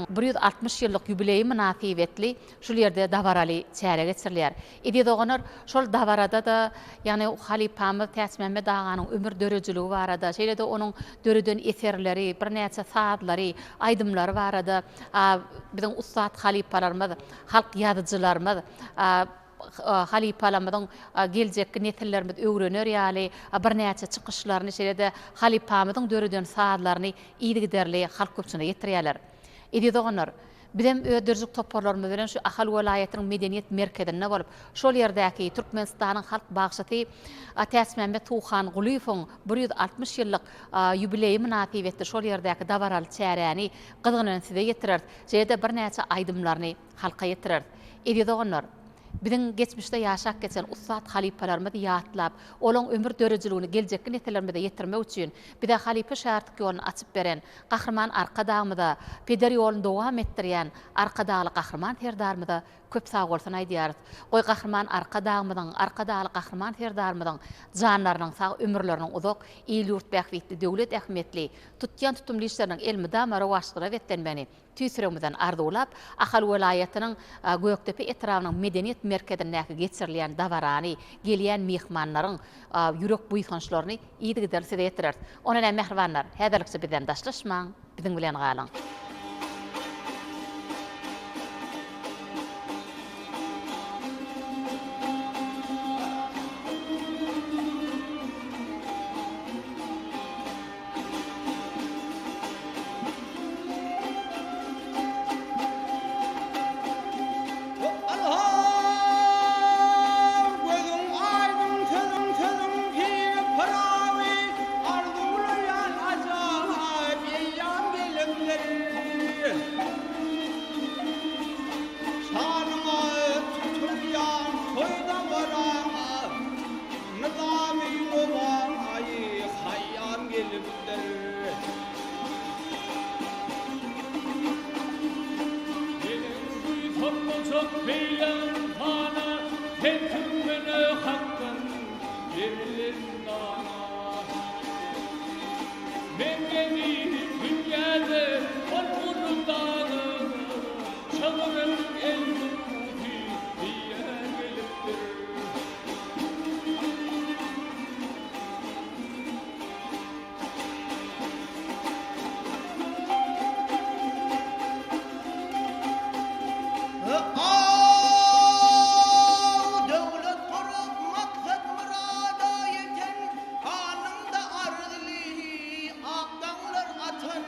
160 ýyllyk ýubileýi mynasybetli şul ýerde dabaraly çäre geçirilýär. Eziz doganlar, şol dabarada-da, ýagny halypamyz Täçmämmet aganyň ömür döredijiligi barada, şeýle-de onuň döreden eserleri, birnäçe sazlary, aýdymlary barada biziň ussat halypalarymyz, halk ýazyjylarymyz, halypalarymyzyň geljekki nesillerimiz öwrener ýaly birnäçe çykyşlaryny, şeýle-de halypamyzyň döreden sazlaryny yzygiderli halk köpçüligine ýetirýärler. Eziz doganlar, bizem öz döredijilik toparlarymyz bilen şu Ahal welaýatynyň medeniýet merkezinde bolup, şol ýerdäki Türkmenistanyň halk bagşysy Täçmämmet Suhangulyýewiň 160 ýyllyk ýubileýi mynasybetli şol ýerdäki dabaraly çäräni gyzgyn bilen size ýetireris, şeýle-de birnäçe aýdymlaryny halka ýetireris. Eziz doganlar! Biziň geçmişde ýaşap geçen ussat halypalarymyzy ýatlap, olaň ömür döredijiligini geljekki nesillerimize ýetirmek üçin bize halypa-şägirtlik ýoluny açyp beren Gahryman Arkadagymyza, peder ýoluny dowam etdirýän Arkadagly Gahryman Serdarymyza köp sagbolsun aýdýarys. Goý Gahryman Arkadagymyzyň, Arkadagly Gahryman Serdarymyzyň janlarynyň sag, ömürleriniň uzak, il-ýurt bähbitli, döwlet ähmiýetli, tutýan tutumly işleriniň elmydama rowaçlyklara beslenmegini tüýs ýüregimizden arzuwlap, Ahal welaýatynyň Gökdepe etrabynyň medeniýet merkezindäki geçirilýän dabarany, gelýän myhmanlaryň ýürek buýsançlaryny yzygiderli size ýetireris. Onda näme mähribanlar, häzirlikçe bizden daşlaşmaň, biziň bilen galyň! Gözüň aýdyň sözüň sözüň piri Pyragy arzuwlaýan ajaýyp eýýam gelendir. Şanyňa tutulýan toý dabaraňa Nyzamy Nowaýy Haýýam gelipdir. Meniň buýsanmajak beýle ynsana, Sen türkmene Hakdan berilen dana. Men gezip dünýäde ol uly dana, Şygryň elguzy diýä gelipdir. Aw, döwlet gurup, maksat-myrada ýeten, Alnyňda arzyly ak daňlar atan.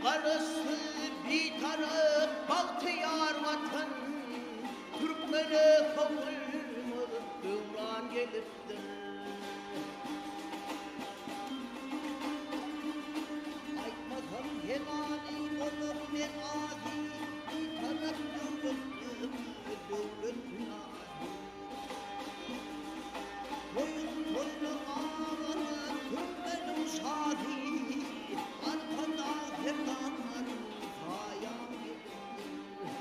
Garaşsyz, Bitarap, bagtyýar Watan, Türkmene sowulmaz döwran gelipdir. Aýtmasam hemany bolar men azy, Bitarap döwletlim, döwlet nyşany. Toýun toýlamaga türkmeniň şasy, Arkadag Serdarym saýaň gelipdir.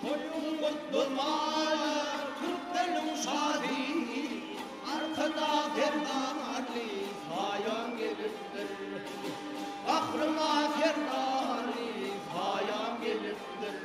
Toýuň gutlamaga türkmeniň şasy, Arkadag Serdarly saýaň gelipdir. Gahryman Serdarly saýaň gelipdir.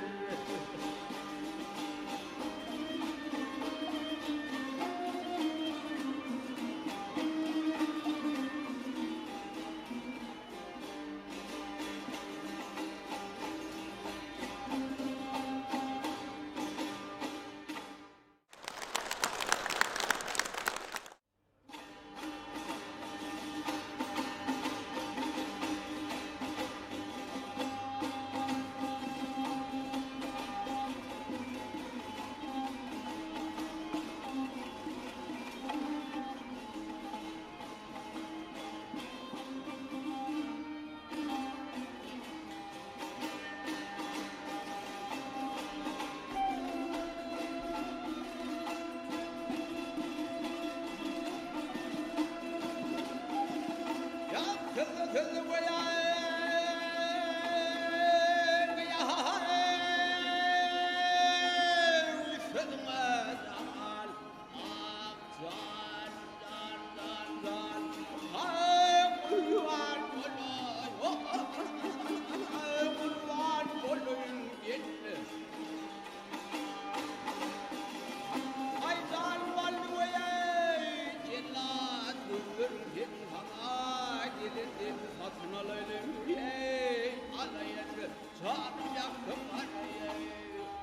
Satyn alaýyn, eý, alaýyn, Janym ýaksyn, alaýyn,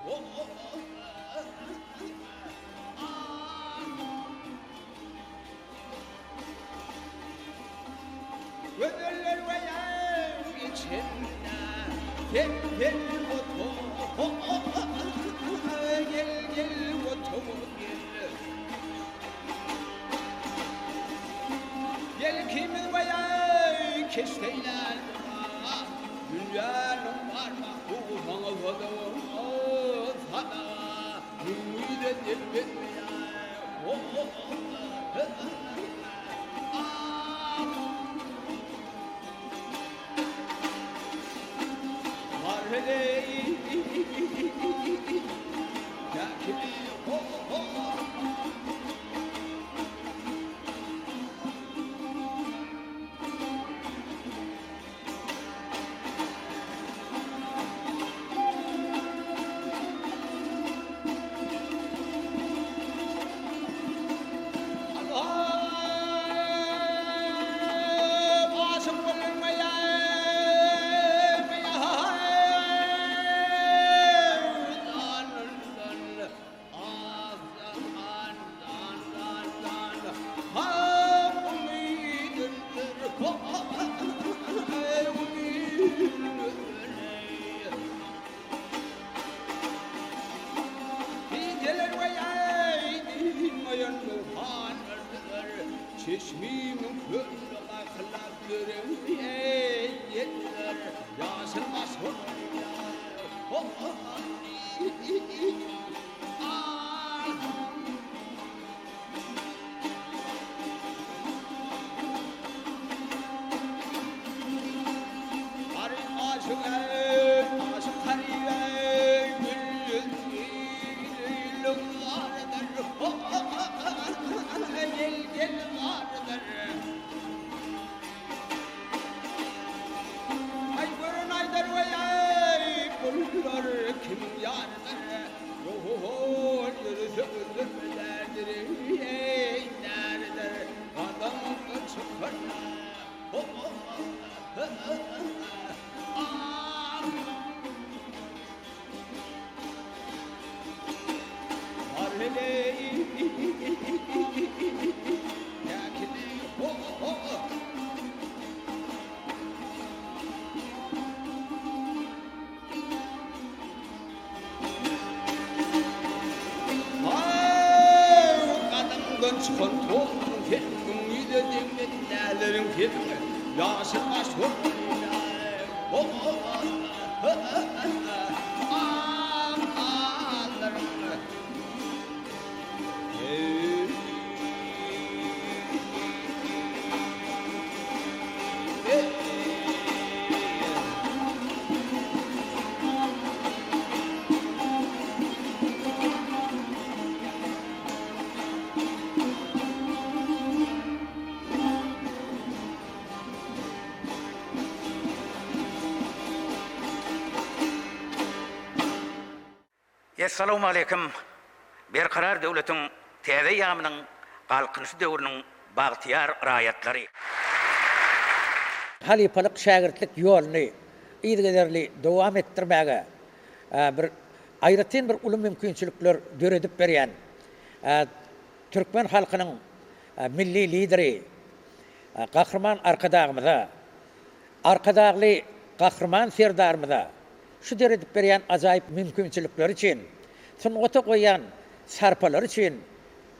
ho-ho-ho. Gözeller weýan içinde Gel gel otaga Gel gel otaga gel Gel ikimiz weýan keşdeýlär Dünýäniň bar mahlugy saňa sadaga Sadaga Müňňüde del bermeýär Çeşmimiň kölüne gaýkylap ýöregim ýetdiler, ýaşyl baş Essalawmaleýkim, Berkarar döwletiň täze eýýamynyň Galkynyşy döwrüniň bagtyýar raýatlary! Halypalyk şägirtlik ýoluny yzygiderli dowam etdirmäge bir aýratyn bir uly mümkinçilikler döredip berýän türkmen halkynyň Milli Lideri Gahryman Arkadagymyza, Arkadagly Gahryman Serdarymyza şu döredip berýän ajaýyp mümkinçilikleri üçin, sungata goýýan sarpalary üçin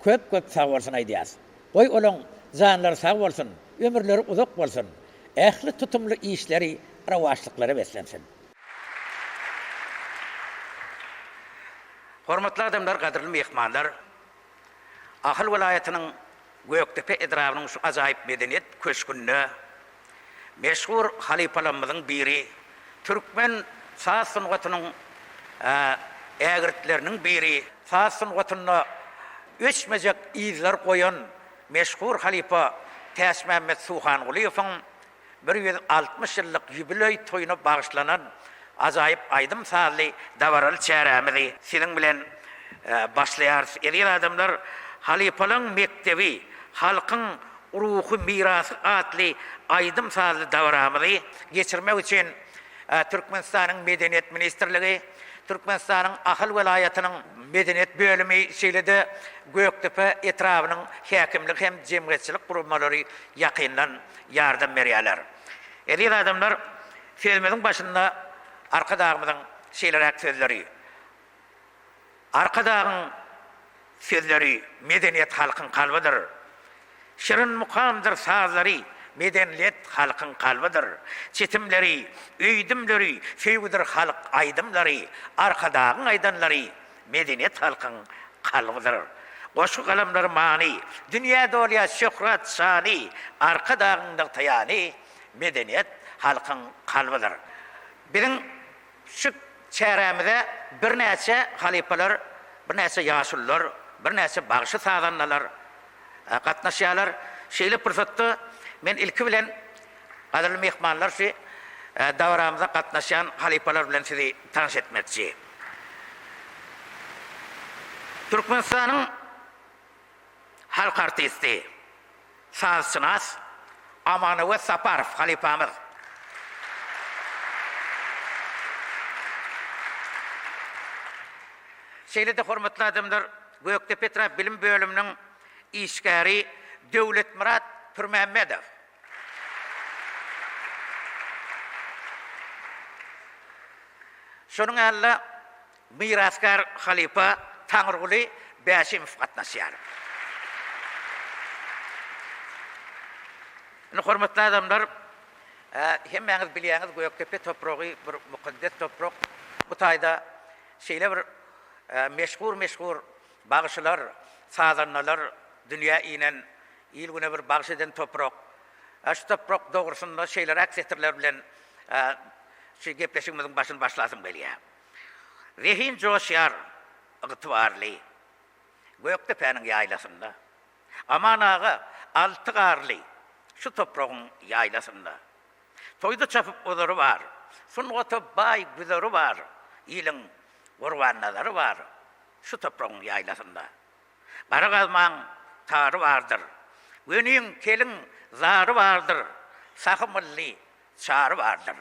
köp-köp sagbolsun aýdýas. Goý olaň janlary sag bolsun, ömürleri uzak bolsun, ähli tutumly işleri rowaçlyklara beslensin. Hormatly adamlar, gadyrly myhmanlar! Ahal welaýatynyň Gökdepe edrabynyň şu ajaýyp medeniýet köşgünde meşhur halypalarymyzyň biri, türkmen saz sungatynyň ägirtleriniň biri, saz sungatynda öçmejek yzlar goýan meşhur halypa Täçmämmet Suhangulyýewiň 160 ýyllyk ýubileý toýuna bagyşlanan ajaýyp aýdym-sazly dabaraly çärämizi siziň bilen başlaýarys. Eziz adamlar, Halypalaň mekdebi, halkyň ruhy mirasy atly. aýdym-sazly dabaramyzy geçirmek üçin Türkmenistanyň Medeniýet ministrligi, Türkmenistanyň Ahal welaýatynyň Medeniýet bölümi, şeýle-de Gökdepe etrabynyň häkimligi hem jemgyýetçilik guramalary ýakyndan ýardam berýärler. Eziz adamlar, sözümiziň başynda Arkadagymyzyň şeýleräk sözleri, Arkadagyň sözleri medeniýet halkyň kalbydyr. Şirin mukamdyr sazlary medenlet halkyň kalbydyr. Çitimleri, öýdümleri söýgüdir halk aýdymlary Arkadagyň aýdanlary medeniýet halkyň kalbydyr. Goşgy galamlary many, dünýä dolýar şöhrat şany Arkadagyň nygtaýany medeniýet halkyň kalbydyr. Biziň Şu çärämize birnäçe halypalar, birnäçe ýaşulular, birnäçe bagşy-sazandalar gatnaşýarlar. Şeýle pursatda men ilki bilen gadyrly myhmanlar şu dabaramyza gatnaşýan halypalar bilen sizi tanyş etmekçi. Türkmenistanyň halk artisti, Sazşynas Amanöwez Saparow halypamyz. Şeýle-de hormatly adamlar Gökdepe etrap bilim bölüminiň işgäri Döwletmyrat Pürmämmedow. Şonuň ýaly-da Mirasgär halypa Taňryguly Bäşimow gatnaşýar. Indi hormatly adamlar, hemmäňiz bilýäňiz Gökdepe topragy bir mukaddes toprak. Bu taýda şeýle bir meşhur-meşhur bagşylar, sazandalar dünýä inen, il-güne bir bagş eden toprak. Şu toprak dogrusynda şeýleräk setirler bilen şu gepleşigimiziň başyny başlasym gelýär. Zehin joşýar ygtybarly Gökdepäniň ýaýlasynda. Aman aga alty garly şu topragyň ýaýlasynda. Toýda çapyp ozary bar, sungata baý güzeri bar, iliň Gurbannazary bar şu topragyň ýaýlasynda. Gara gazmaň tary bardyr, göniň, keliň zary bardyr, sahy mylly Çary bardyr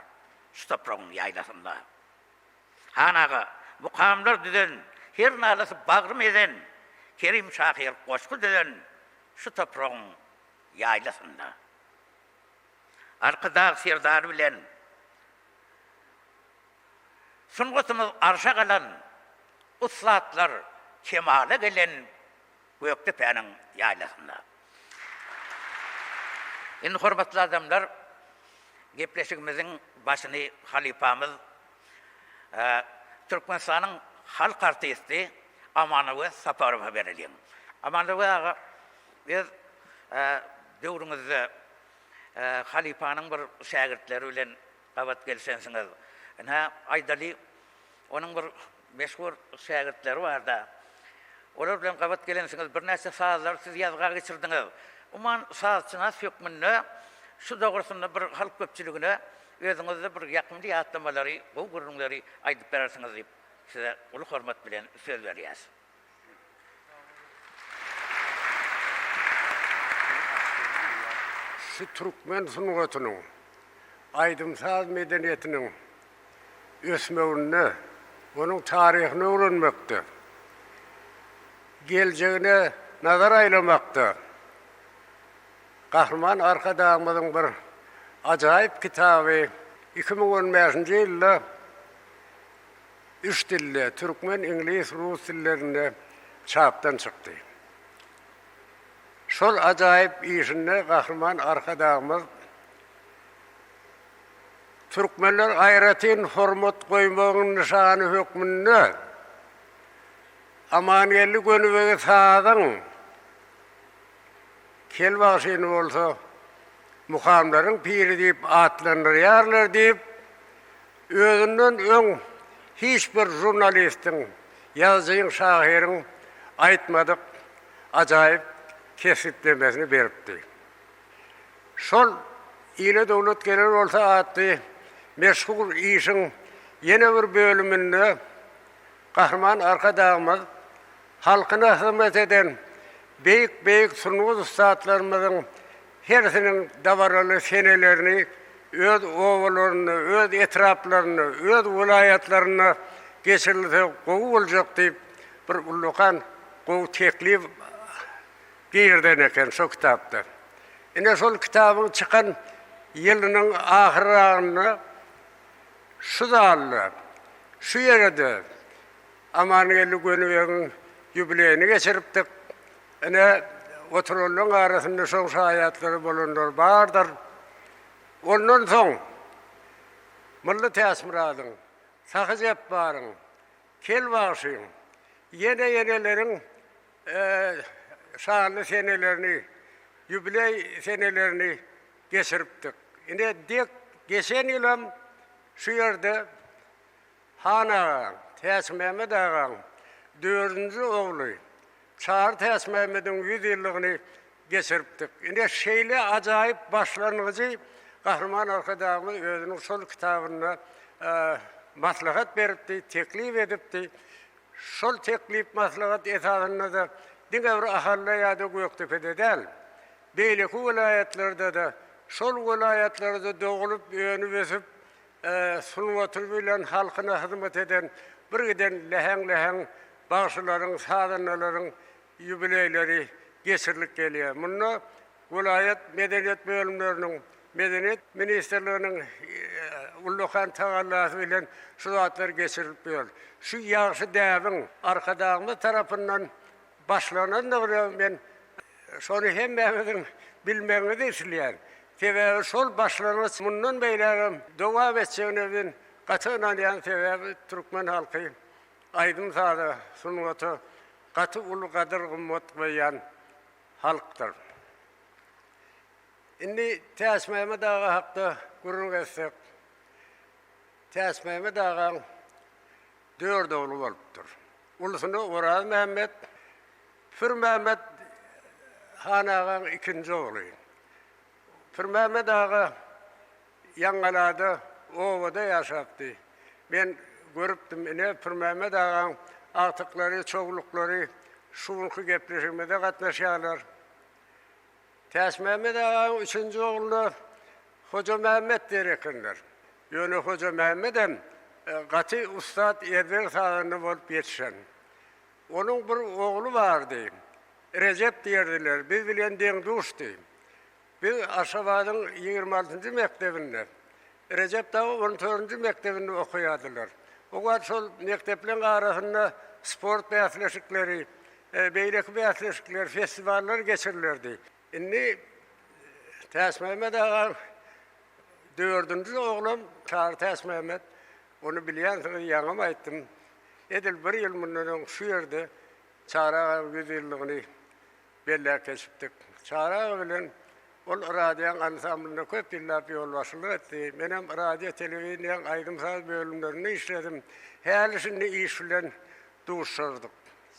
şu topragyň ýaýlasynda. Han aga, mukamlar düzen, her nalasy bagrym ezen, Kerim şahyr goşgy düzen şu topragyň ýaýlasynda. Arkadag Serdar bilen sungatymyz arşa galan, ussatlar kemala gelen Gökdepäniň ýaýlasynda. Indi hormatly adamlar, gepleşigimiziň başyny halypamyz, Türkmenistanyň halk artisti Amanöwez Saparowa bereliň. Amanöwez aga, öz döwrüňizde halypanyň bir şägirtleri bilen gabat gelşensiňiz. Ynha, aýdaly, Onuň bir meşhur şägirtleri barda. Olar bilen gabat gelensiňiz, birnäçe sazlary siz ýazga geçirdiňiz. Umuman, sazçynas hökmünde şu dogrusynda bir halk köpçüligine özüňizde bir ýakymly ýatlamalary, gowy gürrüňleri aýdyp berersiňiz diýip, size uly hormat bilen söz berýäs. Şu türkmen sungatynyň, aýdym-saz medeniýetiniň ösmeginde, onuň taryhyny öwrenmekde, geljegine nazar aýlamakda Gahryman Arkadagymyzyň bir ajaýyp kitaby 2015-nji ýylda üç dilde, türkmen, iňlis, rus dillerinde çapdan çykdy. Şol ajaýyp işinde Gahryman Arkadagymyz Türkmenler aýratyn hormat goýmagyň nyşany hökmünde Amangeldi Gönübegi sazyň, Kel bagşyny bolsa mukamlaryň piri diýip atlandyrýarlar diýip, özünden öň hiç bir žurnalistiň, ýazyjyň, şahyryň aýtmadyk ajaýyp kesgitlemesini beripdi. Şol Ile döwlet geler bolsa atly meşhur işiň ýene bir bölüminde Gahryman Arkadagymyz halkyna hyzmat eden beýik-beýik sungat ussatlarymyzyň hersiniň dabaraly senelerini öz obalarynda, öz etraplarynda, öz welaýatlarynda geçirilse gowy boljak diýip, bir ullakan gowy teklip girizen eken şo kitapda. Ine şol kitabyň çykan ýylynyň ahyrragynda şu zalda, şu ýerde Amangeldi Gönübegiň ýubileýini geçiripdik. Ine, oturanlaryň arasynda şoň şaýatlary bolanlar bardyr. Ondan soň Mylly Täçmyradyň, Sahy Jepbaryň, Kel bagşyň, ýene-ýeneleriň şanly senelerini, ýubileý senelerini geçiripdik. Ine, dek geçen ýylam şu ýerde Han agaň, Täçmämmet agaň dördünji ogly Çary Täçmämmediň 100 ýyllygyny geçiripdik. Ine, şeýle ajaýyp başlangyjy Gahryman Arkadagymyz özüniň şol kitabynda maslahat beripdi, teklip edipdi. Şol teklip-maslahat esasynda-da diňe bir Ahalda ýa-da Gökdepede däl, beýleki welaýatlarda-da şol welaýatlarda doglup, önüp-ösüp, sungaty bilen halkyna hyzmat eden birgiden läheň-läheň bagşylaryň, sazandalaryň ýubileýleri geçirilip gelýär. Munda welaýat medeniýet bölümleriniň, Medeniýet ministrliginiň ullakan tagallasy bilen şu zatlar geçirilip ýör. Şu ýagşy däbiň Arkadagymyz tarapyndan başlanandygyna men şony hemmäňiziň bilmegiňizi isleýän. Sebäbi şol başlangyç mundan beýlägem dowam etjegine men gaty ynanýan, sebäbi türkmen halky aýdym-saza, sungata gaty uly gadyr-gymmat goýýan halkdyr. Indi Täçmämmet aga hakda gürrüň etsek, Täçmämmet agaň dört ogly bolupdyr. Ulusyna Orazmämmet, Pürmämmet han agaň ikinji ogly. Pürmämmet aga Ýaňgalada, obada ýaşapdy. Men görüpdim, ine, Pürmämmet agaň agtyklary, çowluklary şu günki gepleşigimize gatnaşýarlar. Täçmämmet agaň üçünji ogluna Hojamämmet diýer ekenler. Ýöne Hojamämmedem gaty ussat ezber sazanda bolup ýetişen. Onuň bir ogly bardy, Rejep diýerdiler, biz bilen deň-duşdy. Biz Aşgabadyň 26-njy mekdebinde, Rejep dagy on dördünji mekdebinde okaýardylar. O wagt şol mekdepleriň arasynda sport bäsleşikleri, beýleki bäsleşikler, festiwallar geçirilerdi. Indi Täçmämmet agaň dördünji oglam Çary Täçmämmet, ony bilýänsiňiz, ýaňam aýtdym. Edil bir ýyl mundan öň şu ýerde Çary agaň 100 ýyllygyny belläp geçipdik. Çary aga bilen ol radioň ansamblynda köp ýyllap ýolbaşçylyk etdi. Menem radio, telewideniýäň aýdym-saz bölümlerinde işledim. Häli-şindi iş bilen duşuşardyk.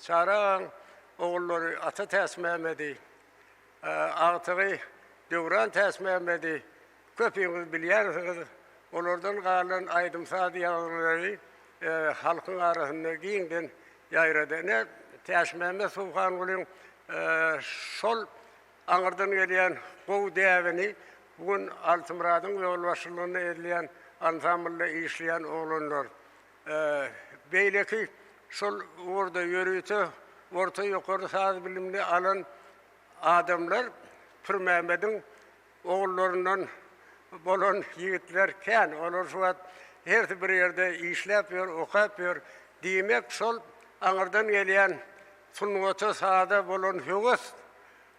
Çary agaň ogullary Ata Täçmämmedi, agtygy Döwran Täçmämmedi köpüňiz bilýänsiňiz. Olardan galan aýdym-saz ýazgylary halkyň arasynda giňden ýaýrady. Ine, Täçmämmet Suwhangulyň şol aňyrdan gelýän gowy däbini bu gün Altymyradyň ýolbaşçylygynda edilýän ansamblda işleýän oglanlar, beýleki şol ugurda ýörite orta, ýokary saz bilimini alan adamlar Pürmämmediň Ogullaryndan bolan ýigitler kän. Olar şu wagt hersi bir ýerde işläp ýör, okap ýör. Diýmek, şol aňyrdan gelýän sungata, saza bolan höwes,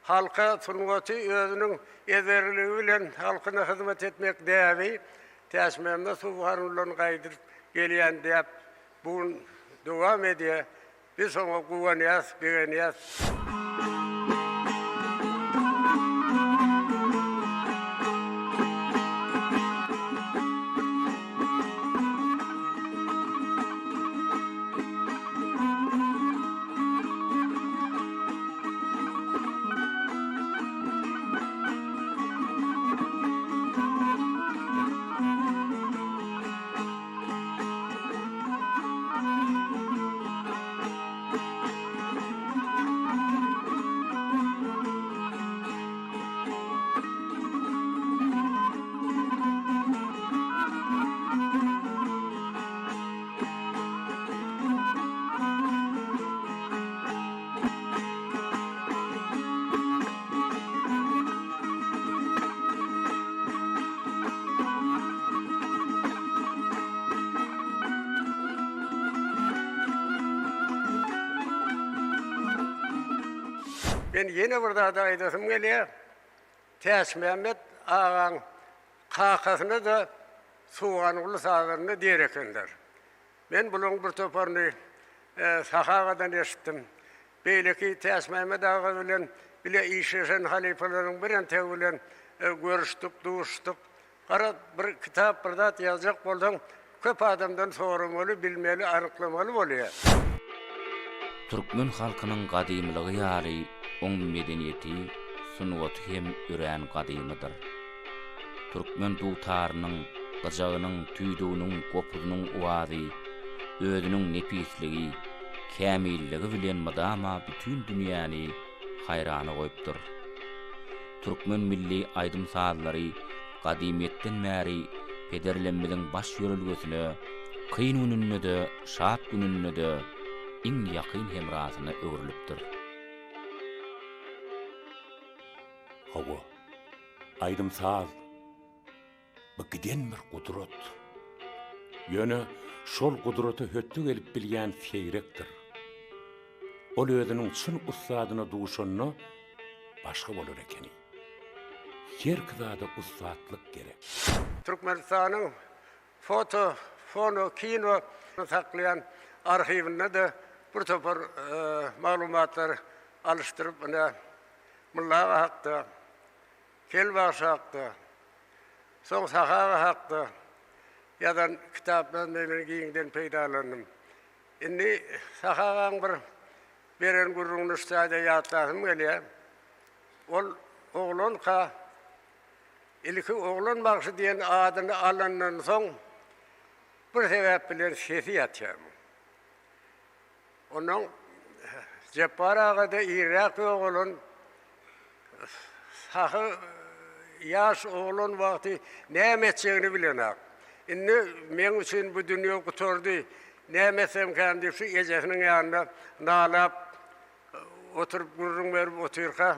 halka sungaty özüniň ezberligi bilen halkyna hyzmat etmek däbi Täçmämmet Suwhangulydan gaýdyp gelýän däp bu gün dowam edýär. Biz şoňa guwanýas, begenýäs. Men ýene bir zady aýdasym gelýär. Täçmämmet agaň kakasyna-da Suhanguly sazanda diýer ekenler. Men bularyň bir toparyny Sahy agadan eşitdim. Beýleki Täçmämmet aga bilen bile işleşen halypalaryň birentegi bilen görüşdik, duşuşdyk. Garaz, bir kitap, bir zat ýazjak bolsaň, köp adamdan soramaly, bilmeli, anyklamaly bolýar. Türkmen halkynyň gadymylygy ýaly oň medeniýeti, sungaty hem örän gadymydyr. Türkmen dutarynyň, gyjagynyň, tüýdüginiň, gopuzynyň owazy özüniň nepisligi, kämilligi bilen mydama bütin dünýäni haýrana goýupdyr. Türkmen milli aýdym-sazlary gadymyýetden bäri pederlemmiziň baş ýörelgesine, kyn gününde-de, şat gününde-de iň ýakyn hemrasyna öwrülipdir. Hawa, aýdym-saz bu giden bir gudrat. Ýöne şol gudrata hötde gelip bilýän seýrekdir. Ol özüniň çyn ussadyna duşanda başga bolar ekeni. Herki zada ussatlyk gerek. Türkmenistanyň foto, fono, kino saklaýan arhiwinde-de bir topar maglumatlar alyşdyryp, ine, Mylla aga hakda, Kel bagşy hakda, soň Sahy aga hakda ýazan kitaplarynda men giňden peýdalandym. Indi Sahy agaň bir beren gürrüňini şu taýda ýatlasym gelýär. Ol oglanka ilki Oglan bagşy diýen adyny alandan soň bir sebäp bilen sesi ýatýar muň. Onnoň Jepbar aga-da irräk ýogalan Sahy ýaş oglan wagty näme etjegini bilenak. Indi meň üçin bu dünýe gutardy, näme etsemkäm diýip şu ejesiniň ýanynda nalap oturyp gürrüň berip otyrka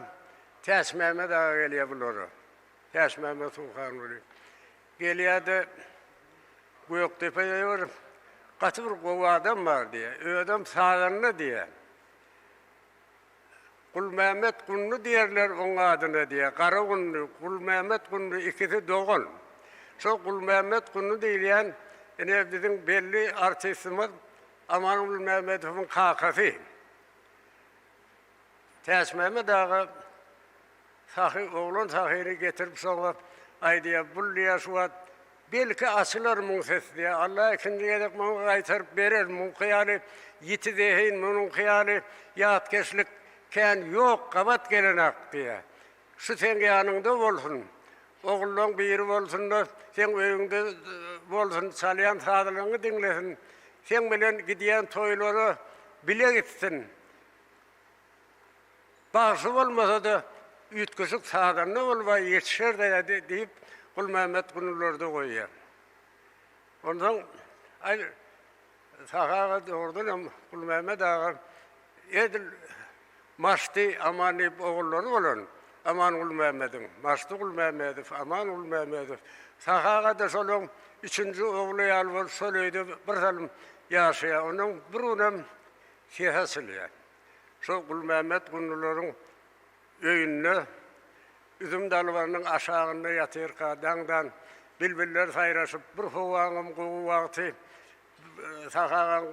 Täçmämmet aga gelýär bulara. Täçmämmet Suhanguly. Gelýär-de Gökdepede bir gaty bir gowy adam bar diýýär. Özem sazanda diýýär. Gulmämmet Gundy diýerler oň adyna diýýär. Gara Gundy, Gulmämmet Gundy ikisi dogan. Şo Gulmämmet Gundy diýilýän ine biziň belli artistimiz Aman Gulmämmedowyň kakasy. Täçmämmet aga Sahy oglan Sahyny getirip şoňa aýdýar, Bul diýýär şu wagt belki açylar muň sesi diýýär. Alla ikinji gezek muňa gaýtaryp berer. Muňky ýaly ýiti zehin, munuňky ýaly ýatkeşlik kän ýok, gabat gelenak diýýär. Şu seň ýanyňda bolsun. Ogullaň biri bolsun-da, seň öýüňde bolsun, çalýan sazlaryňy diňlesin. Seň bilen gidýän toýlara bile gitsin. Bagşy bolmasa-da, üýtgeşik sazanda bolup-a ýetişer-dä diýip, Gulmämmet Gunularda goýýar. Onsoň, aý, Sahy aga dogrudanam Gulmämmet aga edil Maşdy Aman diýip ogullary bolan Aman Gulmämmediň, Maşdy Gulmämmedow, Aman Gulmämmedow. Sahy aga-da şolaň üçünji ogly ýaly bolup şol öýde birsalym ýaşaýar. Onnoň bir günem sesi açylýar. Şol Gulmämmet Gundularyň öýünde üzüm dalbarynyň aşagynda ýatyrka, daňdan bilbiller saýraşyp, bir howaňam gowy wagty Sahy agaň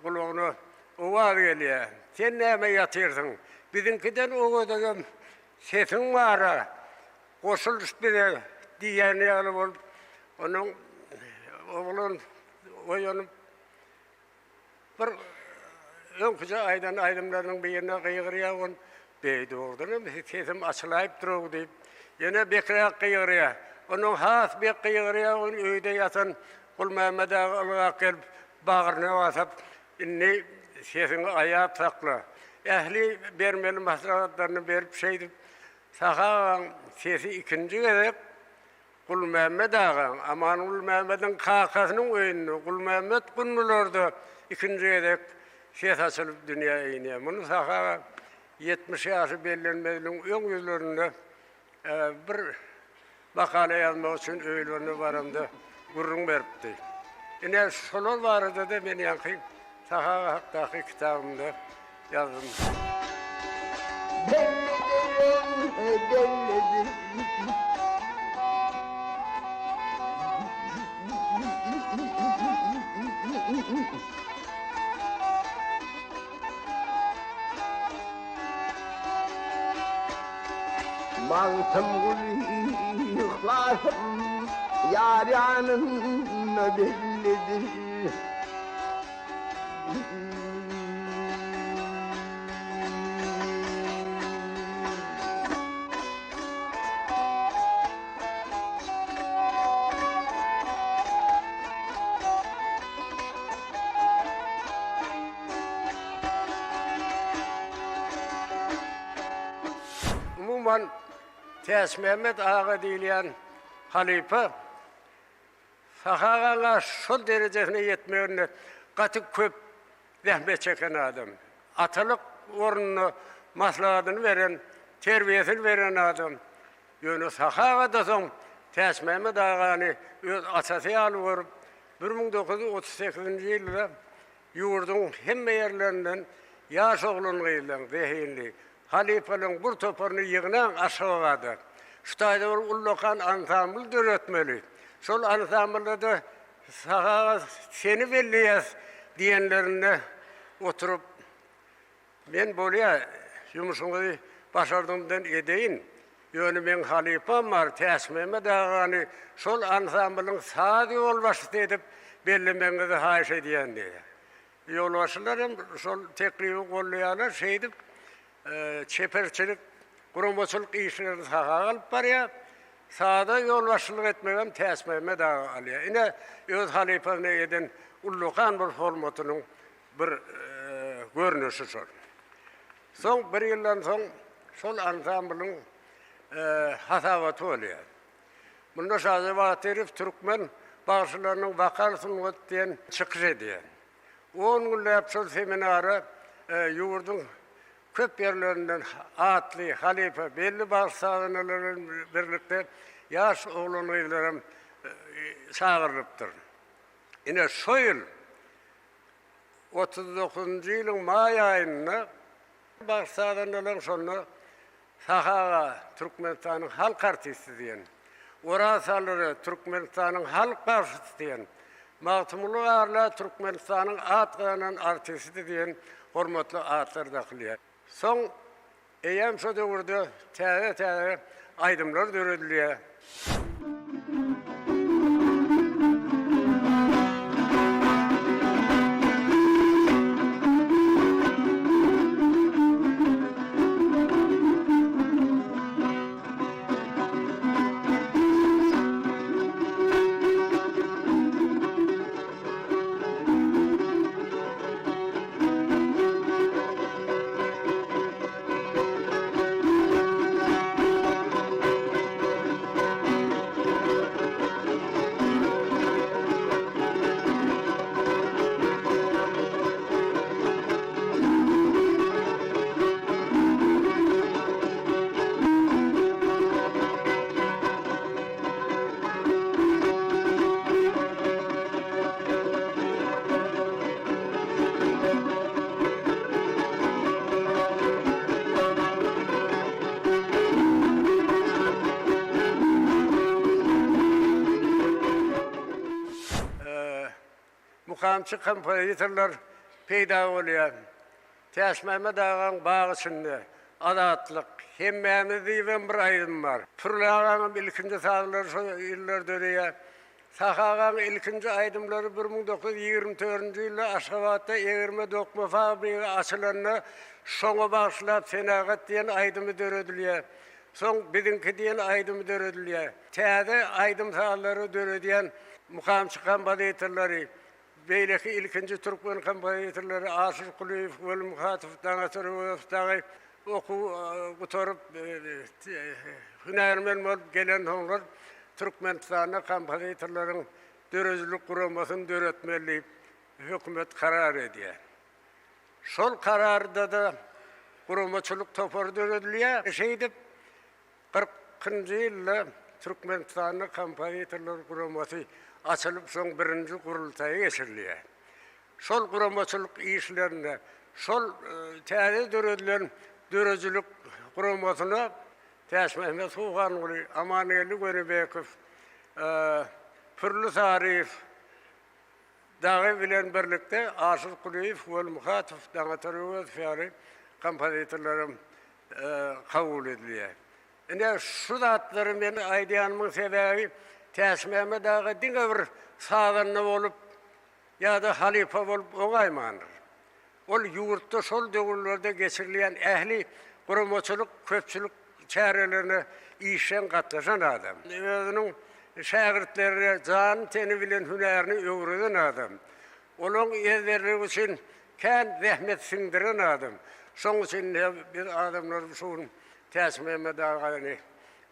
gulagyna owaz gelýär, Sen näme ýatyrsyň? Biziňkiden o gezegem sesiň bar-a, goşul bize diýýän ýaly bolup, onuň oglan oýanyp, Bir öňküje aýdan aýdymlarynyň birine gygyrýar ol, Beý, dogrudanam sesim açylaýypdyr-ow diýip, ýene bekräk gygyrýar. Ondan has bek gygyrýar ol, öýde ýatan Gulmämmet aga ylgap gelip, bagryna basyp, Indi sesiňi aýap sakla. Ähli bermeli maslahatlaryny berip şeýdip, Sahy agaň sesi ikinji gezek Gulmämmet agaň, Aman Gulmämmediň kakasynyň öýünde, Gulmämmet Gundularda ikinji gezek ses açylyp dünýä inýär. Muny Sahy aga 70 ýaşy bellenmeziniň öň ýüzlerinde bir makala ýazmak üçin öýlerine baramda gürrüň beripdi. Ine, şolar barada-da men ýaňky Sahy aga hakdaky kitabymda ýazdym. Bellidir, bellidir. Magtymguly yhlasym ýar ýanynda bellidir. Umuman, Täçmämmet aga diýilýän halypa Sahy agaň şol derejesine ýetmeginde gaty köp zähmet çeken adam. Atalyk ornunda maslahatyny beren, terbiýesini beren adam. Ýöne Sahy aga-da soň Täçmämmet agany öz atasy ýaly görüp, 1938-nji ýylda Ýurduň hemme ýerlerinden ýaş oglan-gyzlaryň, zehinli halypalaryň bir toparyny ýygnaň Aşgabada. Şu taýda bir ullakan ansambl döretmeli. Şol ansamblda-da Sahy aga seni belleýäs diýenlerinde oturyp, Men bolýa, ýumşuňyzy başardygymdan edeýin. Ýöne meň halypam bar, Täçmämmet agany şol ansamblyň saz ýolbaşçysy edip bellemegiňizi haýyş edýän diýýär. Ýolbaşçylar hem şol teklibi goldaýarlar. Şeýdip, çeperçilik, guramaçylyk işlerini Sahy aga alyp barýar. Saza ýolbaşçylyk etmegem Täçmämmet aga alýar. Ine, öz halypasyna eden ullakan bir hormatynyň bir görnüşi şol. Soň bir ýyldan soň şol ansamblyň hasabaty bolýar. Munda Şaja Batyrow türkmen bagşylarynyň wokal sungaty diýen çykyş edýär. On günläp şol seminara ýurduň köp ýerlerinden atly, halypa, belli bagşy-sazandalar bilen birlikde ýaş oglan-gyzlaram çagyrylypdyr. Ine, şo ýyl 39-njy ýylyň maý aýynda bagşy-sazandalaryň şonda Sahy aga Türkmenistanyň halk artisti diýen, Oraz Salyra Türkmenistanyň halk bagşysy diýen, Magtymguly Garla Türkmenistanyň at gazanan artisti diýen hormatly atlar dakylýar. Soň Eýýäm şo döwürde täze-täze aýdymlar döredilýär. Mukamçy kompozitorlar peýda bolýar. Täçmämmet agaň Bag içinde, Azatlyk, Hemmämiz diýibem bir aýdym bar. Pürli agaňam ilkinji sazlary şo ýyllar döreýär. Sahy agaň ilkinji aýdymlary 1924-nji ýylda Aşgabatda egirme-dokma fabrigi açylanda şoňa bagyşlap Senagat diýen aýdymy döredilýär. Soň Biziňki diýen aýdymy döredilýär. Täze aýdym-sazlary döredýän mukamçy kompozitorlary, beýleki ilkinji türkmen kompozitorlary Aşyr Kulyýew, Weli Muhatow, Daňatar Öwezow dagy okuw gutaryp, hünärmen bolup gelensoňlar Türkmenistanda kompozitorlaryň döredijilik guramasyny döretmeli diýip, hökümet karar edýär. Şol kararda-da guramaçylyk topary döredilýär. Şeýdip, Kyrkynjy ýylda Türkmenistanda kompozitorlar guramasy açylyp, soň birinji gurultaýy geçirilýär. Şol guramaçylyk işlerinde şol täze döredilen. döredijilik guramasyna Täçmämmet Suhanguly, Amangeldi Gönübekow, Pürli Saryýew dagy bilen birlikde Aşyr Kulyýew, Weli Muhatow, Daňatar Öwezow ýaly kompozitorlaram kabul edilýär. Ine, şu zatlary men aýdýanymyň sebäbi Täçmämmet aga diňe bir sazanda bolup ýa-da halypa bolup oňaýmandyr. Ol ýurtda şol döwürlerde geçirilýän ähli guramaçylyk, köpçülik çärelerine işjeň gatnaşan adam. Özüniň şägirtlerine jany-teni bilen hünärini öwreden adam. Olaryň ezberligi üçin kän zähmet siňdiren adam. Şonuň üçin hem biz adamlar şu gün Täçmämmet agany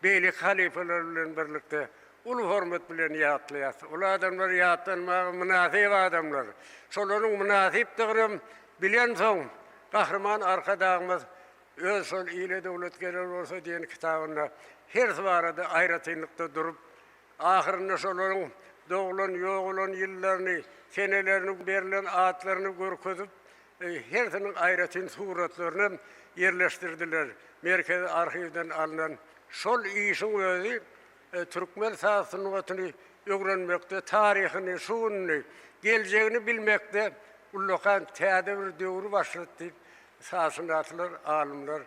beýleki halypalar bilen birlikde uly hormat bilen ýatlaýarys. Ol adamlar ýatlanmaga mynasyp adamlar. Şolaryň mynasypdygynam bilensoň, Gahryman Arkadagymyz öz şol Ile döwlet gerek bolsa diýen kitabynda hersi barada aýratynlykda durup, ahyrynda şolaryň doglan, ýogalan ýyllaryny, senelerini, berlen atlaryny görkezip, Hersiniň aýratyn suratlarynam ýerleşdirdiler. Merkezi arhiwden alnan şol işiň özi türkmen saz sungatyny öwrenmekde, taryhyny, şu gününi, geljegini bilmekde ullakan täze bir döwri başlady diýip, sazşynaslar, alymlar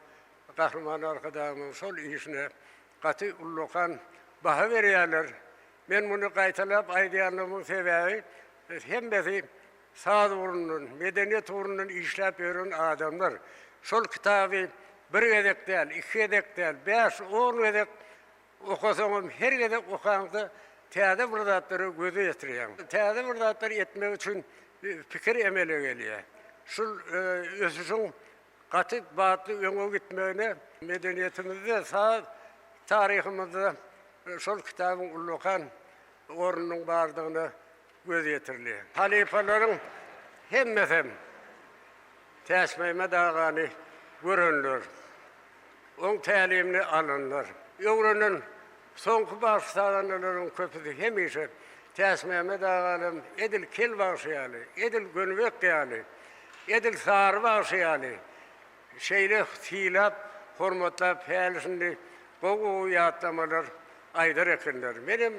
Gahryman Arkadagymyzyň şol işine gaty ullakan baha berýärler. Men muny gaýtalap aýdýanlygymyň sebäbi hemmesi Saz ugrundan, medeniýet ugrundan işläp ýören adamlar şol kitaby bir gezek däl, iki gezek däl, bäş-on gezek okasaňam, her gezek okaňda täze bir zatlara göz ýetirýäň. Täze bir zatlar etmek üçin pikir emele gelýär. Şul ösüşiň gaty batly öňe gitmegine medeniýetimizde, saz taryhymyzda şol kitabyň ullakan ornunyň bardygyna göz ýetirilýär. Halypalaryň hemmesem Täçmämmet agany görenler, oň tälimini alanlar. Öwrenen soňky bagşy-sazandalaryň köpüsi hemişe Täçmämmet aganam edil Kel bagşy ýaly, edil Gönübek ýaly, edil Sary bagşy ýaly şeýle sylap, hormatlap häli-şindi gowy-gowy ýatlamalar aýdar ekenler. Menem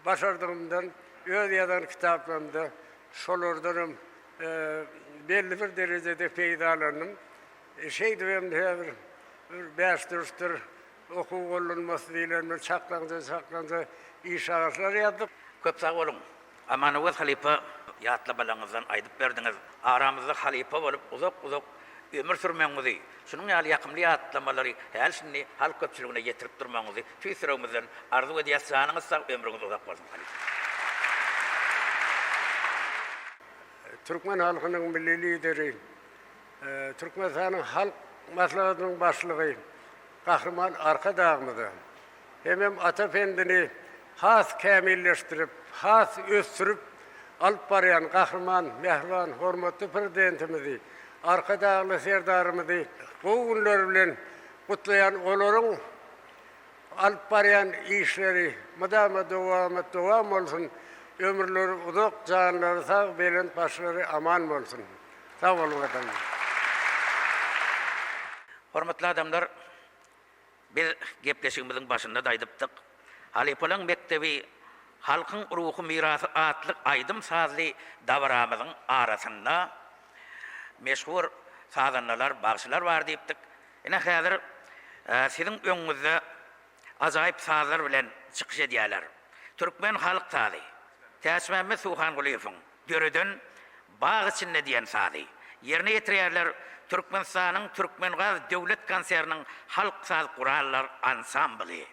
Başardygymdan öz ýazan kitaplarymda şolardanam belli bir derejede peýdalandym. Şeýdibem häzir bir bäş dürsdür okuw gollanmasy diýlen bir çaklaňja-çaklaňja iş agaçlar ýazdyk. Köp sag boluň. Amanöwez halypa ýatlamalaryňyzdan aýdyp berdiňiz. Aramyzda halypa bolup uzak-uzak ömür sürmegiňizi, şunuň ýaly ýakymly ýatlamalary häli-şindi halk köpçüligine ýetirip durmagyňyzy tüýs ýüregimizden arzuw edýäs janyňyz sag ömrüňiz uzak bolsun halypa. Türkmen halkynyň Milli Lideri, Türkmenistanyň Halk Maslahatynyň Başlygy Gahryman Arkadagymyza hemem ata pendini has kämilleşdirip, has ösdürip alyp barýan Gahryman, mähriban, hormatly Prezidentimizi, Arkadagly Serdarymyzy gowy günler bilen gutlaýan, olaryň alyp barýan işleri mydama dowamat dowam bolsun, ömürleri uzak, janlary sag, belent başlary aman bolsun! Sag boluň adamlar! Hormatly adamlar, Biz gepleşigimiziň başynda-da aýdypdyk, Halypalaň mekdebi halkyň ruhy mirasy atly aýdym-sazly dabaramyzyň arasynda meşhur sazandalar, bagşylar bar diýipdik. Ine, häzir siziň öňüňizde ajaýyp sazlar bilen çykyş edýärler. Türkmen halk sazy, Täçmämmet Suhangulyýewiň döreden Bag içinde diýen sazy ýerine ýetirýärler Türkmenistanyň Türkmengaz döwlet konserniniň halk saz gurallar ansambly.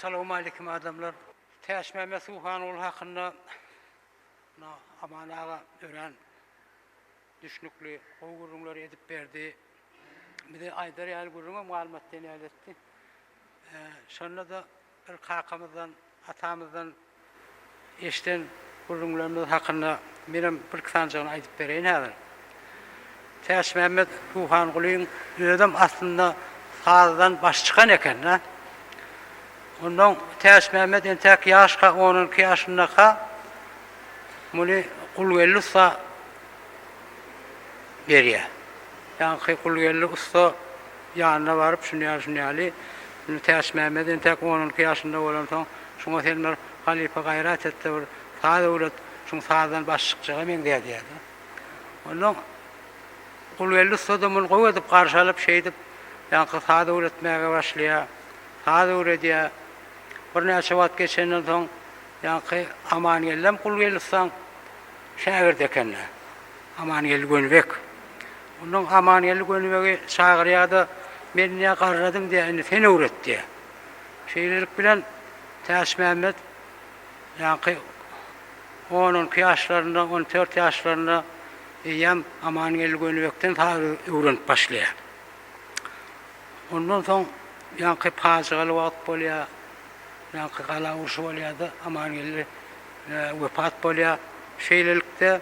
Salowmaleýkim adamlar. Täçmämmet Suhanguly hakynda Aman aga örän düşnükli, gowy gürrüňleri edip berdi. Bize aýdar ýaly gürrüňem galmady diýen ýaly etdi. Şonda-da bir kakamyzdan, atamyzdan eşiden gürrüňlerimiz hakynda menem birki sanjygyny aýdyp bereýin häzir. Täçmämmet Suhangulyň özem aslynda sazdan baş çykan eken-dä. Onnoň Täçmämmet entäk ýaşka, on-on iki ýaşyndaka muny Gulgeldi ussa berýär. Ýaňky Gulgeldi ussa ýanyna baryp, şuny ýaly, şuny ýaly, indi Täçmämmet entäk on-on iki ýaşynda bolansoň, şuňa sen bir halypa gaýrat et-de bir saz öwret, şuň sazdan baş çykjaga meňzeýär diýýär-de. Onnoň Gulgeldi ussa-da muny gowy edip garşy alyp, şeýdip, ýaňky saz öwretmäge başlaýar. Saz öwredýär. Birnäçe wagt geçenden soň, ýaňky Amangeldem Gulgeldi ussaň şägirdi eken-dä. Amangeldi Gönübek. Onnoň Amangeldi Gönübegi çagyrýar-da, Men indi garradym diýýär, indi sen öwret diýýär. Şeýlelik bilen Täçmämmet ýaňky on-on iki ýaşlarynda, on dört ýaşlarynda eýýäm Amangeldi Gönübekden saz öwrenip başlaýar. Ondan soň ýaňky pajygaly wagt bolýar, ýaňky gala urşy bolýar-da, Amangeldi wepat bolýar. Şeýlelikde,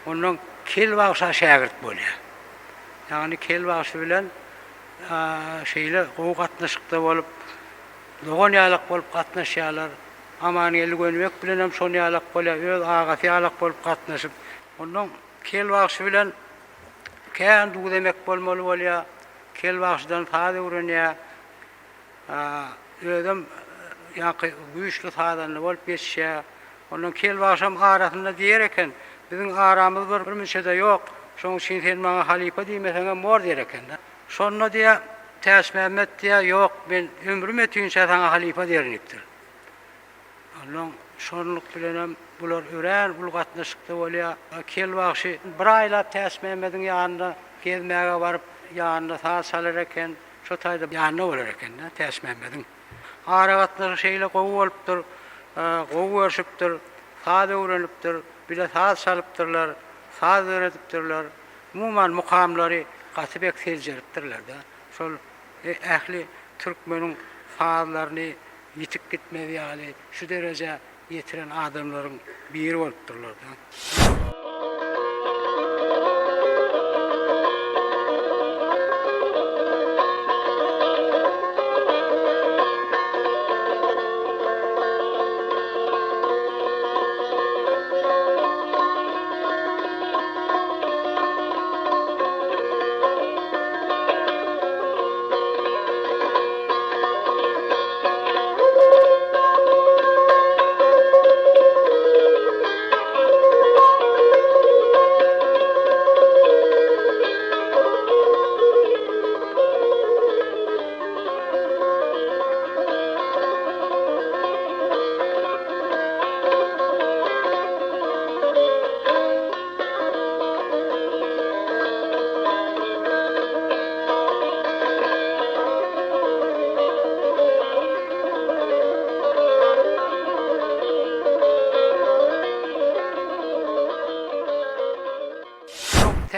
ondan Kel bagşa şägirt bolýar. Ýagny Kel bagşy bilen şeýle gowy gatnaşykda bolup, dogan ýalak bolup gatnaşýarlar. Amangeldi Gönübek bilenem şon ýalak bolýar, öz agasy ýalak bolup gatnaşyp. Ondan Kel bagşy bilen kän duz-emek bolmaly bolýar. Kel bagşydan saz öwrenýär. Özem ýaňky güýçli sazanda bolup ýetişýär. Ondan Kel bagşam arasynda diýer eken, Biziň aramyz bir müçe-de ýok, şonuň üçin sen maňa halypa diýmeseňem bor diýer eken-de. Şonda diýýär, Täçmämmet diýýär, Ýok, men ömrüm ötünçä saňa halypa diýerin diýipdir. Onnoň şonluk bilenem bular örän uly gatnaşykda bolýar. Kel bagşy bir aýlap Täçmämmediň ýanyna gezmäge baryp, ýanynda saz çalar eken, şo taýda ýanynda bolar eken-de Täçmämmediň. Aragatnaşyk şeýle gowy bolupdyr, gowy görşüpdir, saz öwrenipdir, bile saz çalypdyrlar, saz döredipdirler. Umuman mukamlary gaty bek seljeripdirler-de. Şol ähli türkmeniň sazlaryny ýitip gitmez ýaly şu derejä ýetiren adamlaryň biri bolupdyrlar-da.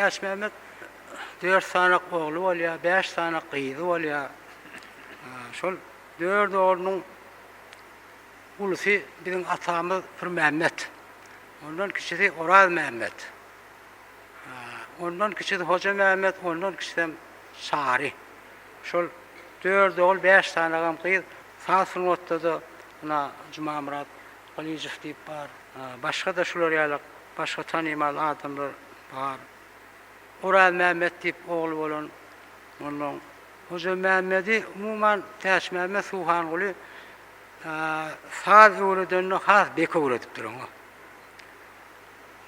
Täçmämmet dört sany ogly bolýar, bäş sany gyzy bolýar. Şol dört oglunyň ulusy biziň atamyz Pürmämmet. Ondan kiçisi Orazmämmet. Ondan kiçisi Hojamämmet, ondan kiçisem Çary. Şol dört ogul, bäş sanagam gyz. Saz sungatda-da ynha Jumamyrat Gylyjow diýip bar. Başga-da şular ýaly başga tanymal adamlar bar. Orazmämmet diýip ogly bolan ondan Hojamämmedi umuman Täçmämmet Suhanguly saz öwredende has bek öwredipdir oňa.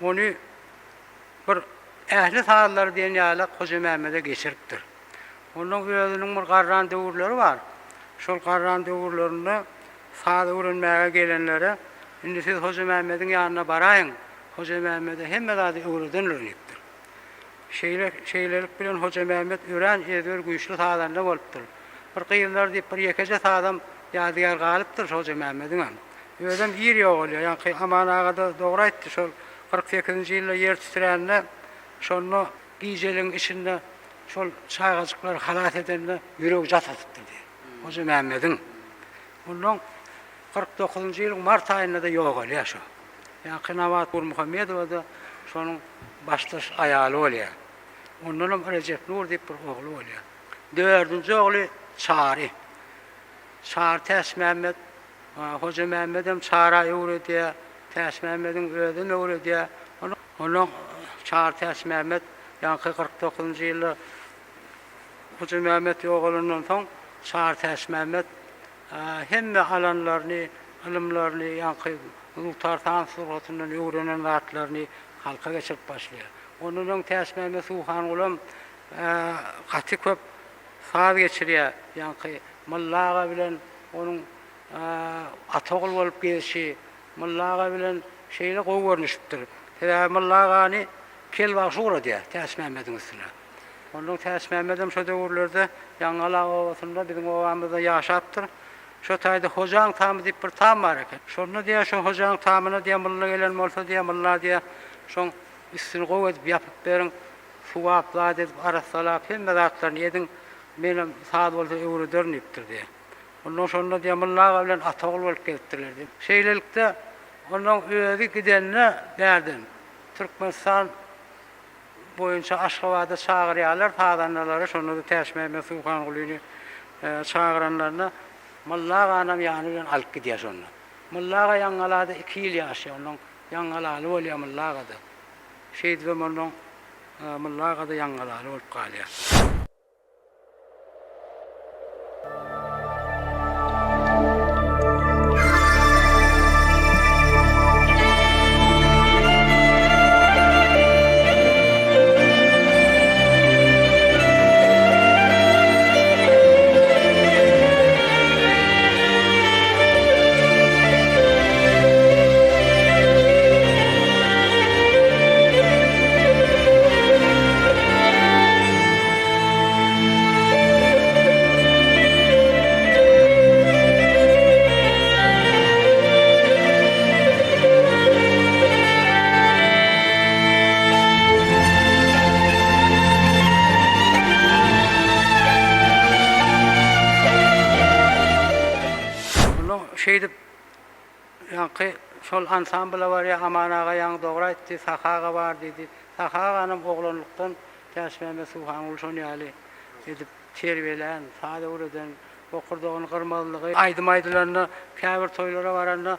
Ony bir ähli sazlary diýen ýaly Hojamämmede geçiripdir. Onuň özüniň bir garran döwürleri bar. Şol garran döwürlerinde saz öwrenmäge gelenlere, Indi siz Hojamämmediň ýanyna baraýyň, Hojamämmede hemme zady öwredendir diýipdir. Şeýle, şeýlelik bilen Hojamämmet örän ezber güýçli sazanda bolupdyr. Bir gyzlar diýip bir ýekeje sazam. Ýadygär galypdyr şo Hojamämmediňem. Özem ir ýogalýar. Ýaňky Aman aga-da dogry aýtdy, şol 48-nji ýylda ýer titrände, şonda gijeligiň içinde şol çagajyklary halas edende ýüregi jat atypdyr diýýär. Hojamämmediň. Onnoň 49-njy ýylyň mart aýynda-da ýogalýar şo. Ýaňky Nabat Gurmuhammedowa-da şonuň başdaş aýaly bolýar. Ondanam Rejepnur diýip bir ogly bolýar. Dördünji ogly Çary. Çary Täçmämmet, Hojamämmedem Çara öwredýär, Täçmämmediň özem öwredýär. Onnoň Çary Täçmämmet ýaňky 49-njy ýylda Hojamämmet ýogalandan soň Çary Täçmämmet hemme alanlaryny, ylymlaryny, ýaňky dutar saz sungatyndan öwrenen zatlaryny halka geçirip başlaýar. Ondan öň Täçmämmet Suhangulam gaty köp saz geçirýär. Ýaňky Mylla aga bilen onuň ata-ogul bolup gezişi, Mylla aga bilen şeýle gowy görnüşipdir. Sebäbi Mylla agany Kel bagşy ugradýar Täçmämmediň üstüne. Onnoň Täçmämmedem şo döwürlerde Ýaňgala obasynda, biziň obamyzda ýaşapdyr. Şo taýda Hojaň tamy diýip bir tam bar eken. Şonda diýýär, şo Hojaň tamyna diýýär, Mylla gelen bolsa diýýär, Mylla diýýär, şoň üstüni gowy edip ýapyp beriň, suwap zat edip arassalap hemme zatlaryny ediň, menem saz bolsa öwrederin diýipdir diýýär. Onnoň şonda diýýär, Mylla aga bilen ata-ogul bolup gezipdirler diýip. Şeýlelikde, onnoň özi gidende bärden Türkmenistan boýunça Aşgabada çagyrýarlar sazandalary, şonda-da Täçmämmet Suhangulyny çagyranlarynda Mylla aganam ýany bilen alyp gidýär şonda. Mylla aga Ýaňgalada iki ýyl ýaşaýar, onnoň Ýaňgalaly bolýar Mylla aga-da. Şeýdibem onnoň Mylla aga-da Ýaňgalaly bolup galýar. Şeýdip Ýaňky şol ansambla barýar, Aman aga ýaňy dogry aýtdy, Sahy aga bar diýdi. Sahy aganam oglanlykdan Täçmämmet Suhanguly şon ýaly edip terbiýelän, saz öwreden, bokurdagyny gyrmazlygy, aýdym aýdylanda, käbir toýlara baranda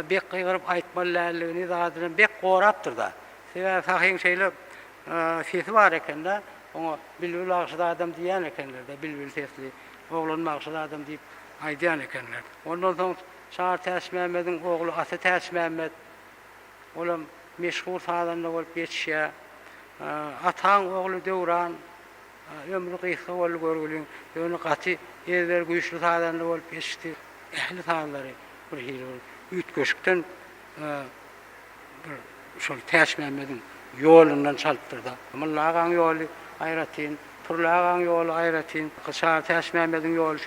bek gygyryp aýtmaly däldigini zadynam bek gorapdyr-da. Sebäbi Sahyň şeýle sesi bar eken-de, oňa bilbil bagşy zadam diýýän ekenler-de, bilbil sesli oglan bagşy zadam diýip aýdýan ekenler. Ondan soň Çary Täçmämmediň ogly Ata Täçmämmet, olam meşhur sazanda bolup ýetişýär. Ataň ogly Döwran, ömri gysga boldy görgüliň, ýöne gaty ezber güýçli sazanda bolup ýetişdi. Ähli sazlary bir hili bir üýtgeşikden bir şol Täçmämmediň ýolundan çalypdyr-da. Mylla agaň ýoly aýratyn, Pürli agaň ýoly aýratyn, Çary Täçmämmediň ýoly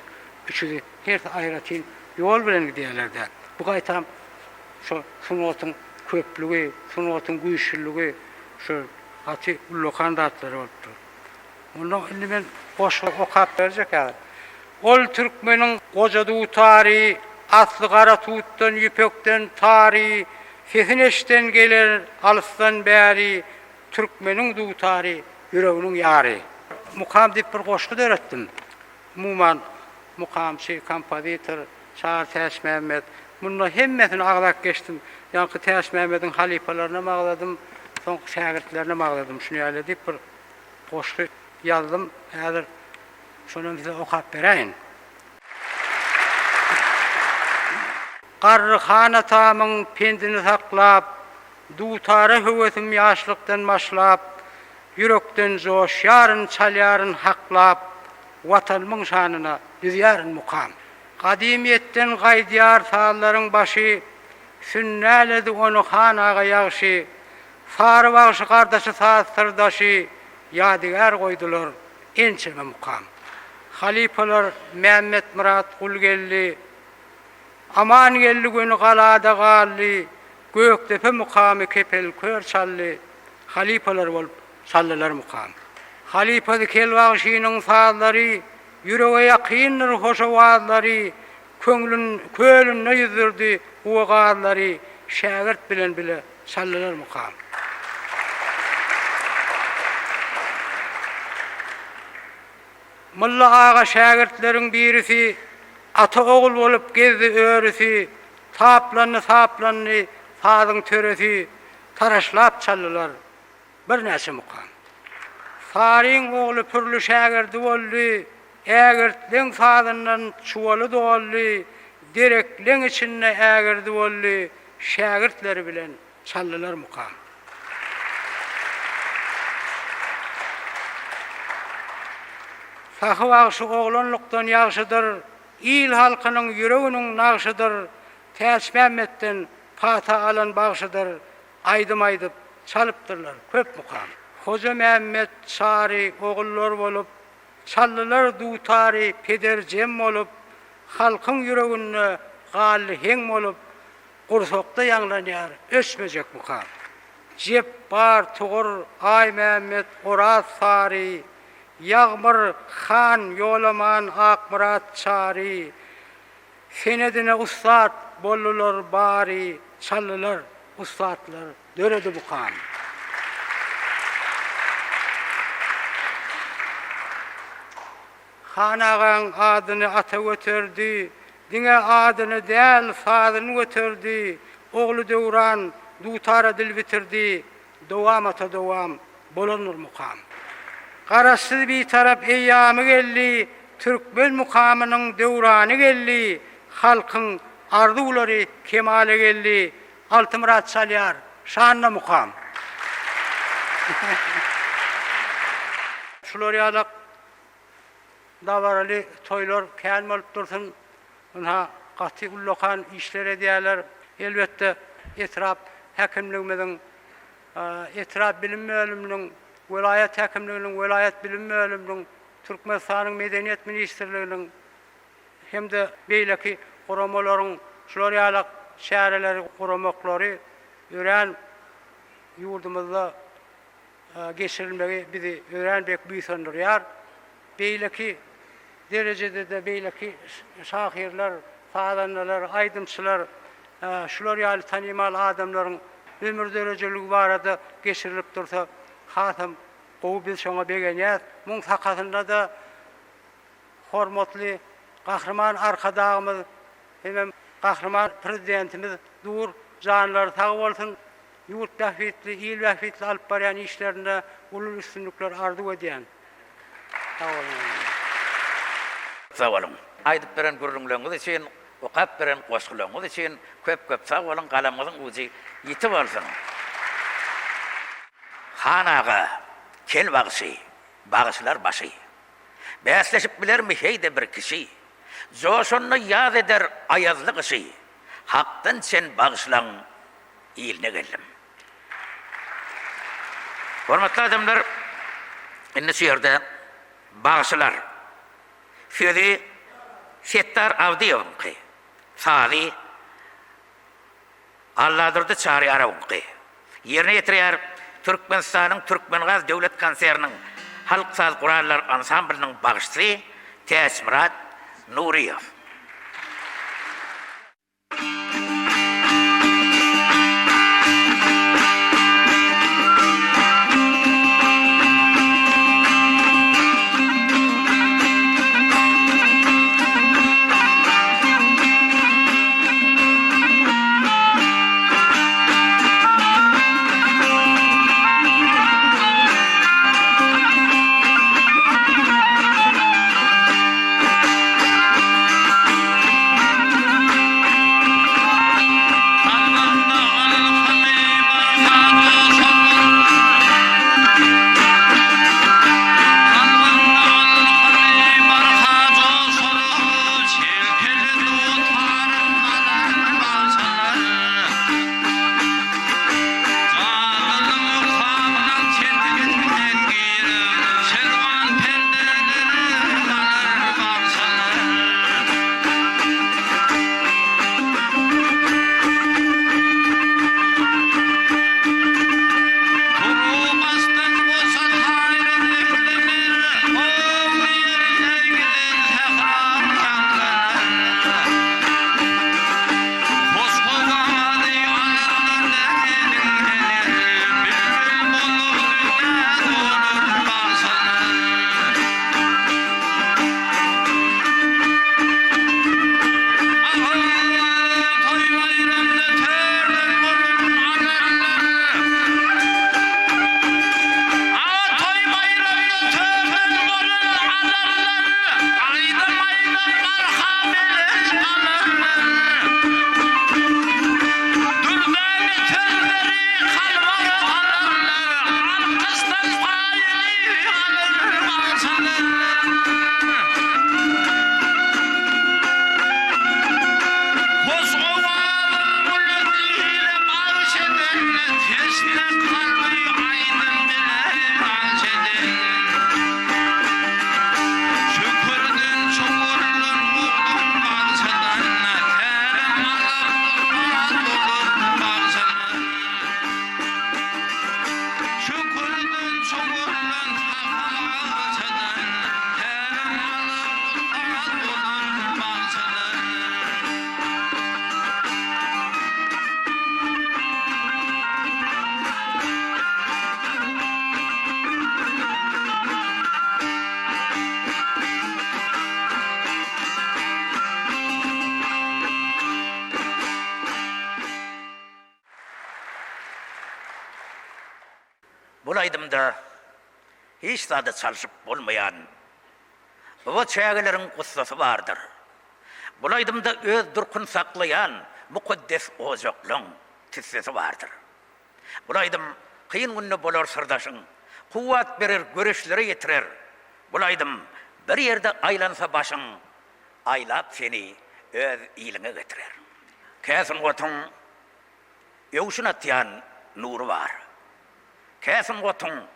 üçüsi hersi aýratyn ýol bilen gidýärler-dä. Bu gaýtam şo sungatyň köplügi, sungatyň güýçlüligi şu gaty ullakan zatlar bolupdyr. Onda indi men goşgy okap berjek häzir. Ol türkmeniň goja dutary, asly gara tutdan, ýüpekden tary, sesin eşden geler alysdan bäri, türkmeniň dutary, ýüreginiň ýary. Mukam diýip bir goşgy döretdim. Umuman, mukamçy, kompozitor Çary Täçmämmet. Munda hemmesini agzap geçdim. Ýaňky Täçmämmediň halypalarynam agzadym, soňky şägirtlerinem agzadym. Şuny ýaly diýip bir goşgy ýazdym. Häzir şonam size okap beräýin. Garry han atamyň pendini saklap, Dutara höwesim ýaşlykdan başlap, Ýürekden joşýaryn, çalýaryn haklap, Watanymyň şanyna düzýärin mukam. Gadymyýetden gaýdýar sazlaryň başy, Sünnäledi ony han aga ýagşy. Sary bagşy gardaşy saz syrdaşy, Ýadygär goýdular ençeme mukam. Halypalar Mämmetmyrat Gulgeldi. Amangeldi göni galada galdy, Gökdepe mukamy Kepel kör çaldy, Halypalar bolup çaldylar mukam. Halypasy Kel bagşynyň sazlary, Ýürege ýakyndyr hoş owazlary, Köňlün kölünde ýüzdürdi guwa gazlary, Şägirt bilen bile çaldylar mukam. Mylla aga şägirtleriň birisi, Ata-ogul bolup gezdi örüsi, Taplandy-saplandy sazyň töresi, Taraşlap çaldylar birnäçe mukam. Saryň ogly Pürli şägirdi boldy, Ägirtleň sazyndan çuwaly doldy, Derekleň içinde ägirdi boldy, Şägirtleri bilen çaldylar mukam. Sahy bagşy oglanlykdan ýagşydyr, Il-halkynyň ýüreginiň nagşydyr, Täçmämmetden pata alan bagşydyr, Aýdym aýdyp, çalypdyrlar köp mukam. Hojamämmet, Çary ogullar bolup, Çaldylar dutary peder jem bolup, Halkyň ýüreginde galdy heň bolup, Gursakda ýaňlanýar öçmejek mukam. Jepbar, Tugur, Aýmämmet, Oraz Sary, Ýagmyr, Han, Ýolaman, Akmyrat, Çary, Senedine ussat boldular bary, Çaldylar ussatlar döredi mukam. Han agaň adyny ata göterdi, Diňe adyny däl, sazyny göterdi, Ogly Döwran dutara dil bitirdi, Dowamata dowam bolandyr mukam. Garaşsyz Bitarap eýýamy geldi, Türkmen mukamynyň döwrany geldi, Halkyň arzuwlary kemala geldi, Altymyrat çalýar şanly mukam. Şular ýalak Dabaraly toýlar kän bolup dursun. Ynha, gaty ullakan işler edýärler. Elbetde, etrap häkimligimiziň, etrap bilim bölüminiň, welaýat häkimliginiň, welaýat bilim bölüminiň, Türkmenistanyň Medeniýet ministrliginiň hem-de beýleki guramalaryň şular ýaly çäreleri guramaklary örän ýurdumyzda geçirilmegi bizi örän bek buýsandyrýar. Beýleki derejede-de beýleki şahyrlar, sazandalar, aýdymçylar, şular ýaly tanymal adamlaryň ömür döredijiligi barada geçirilip dursa hasam gowy biz şoňa begenýäs. Muň sakasynda-da hormatly Gahryman Arkadagymyz hemem Gahryman Prezidentimiz dur. Janlary sag bolsun. Ýurt bähbitli, il bähbitli alyp barýan işlerinde uly üstünlikler arzuw edýän. Sag boluň. Sag boluň. Aýdyp beren gürrüňleriňiz üçin, okap beren goşgularyňyz üçin köp-köp sag boluň, galamyňyzyň ujy ýiti bolsun. Han aga, kel bagşy, bagşylar başy. Bäsleşip bilermi heý-de bir kişi? Joşanda ýaz eder aýazly gyşy. Hakdan çen bagyşlaň iline geldim. Hormatly adamlar, indi şu ýerde bagşylar sözi Setdar Abdyýewiňki, sazy Alladurdy Çaryýarowyňky. Ýerine ýetirýär Türkmenistanyň Türkmengaz döwlet konserniniň halk saz gurallar ansamblynyň bagşysy Täçmyrat Nuryýew. aýdymda hiç zada çalşyp bolmaýan Gyba çägeleriň gussasy bardyr. Bul aýdymda öz durkuny saklaýan mukaddes ojaklaň tüssesi bardyr. Bul aýdym kyn günde bolar syrdaşyň, kuwwat berer, göreçlere ýetirer. Bul aýdym bir ýerde aýlansa başyň, aýlap seni öz iliňe getirer. Kä sungatyň öwşün atýan nury bar. Kä sungatyň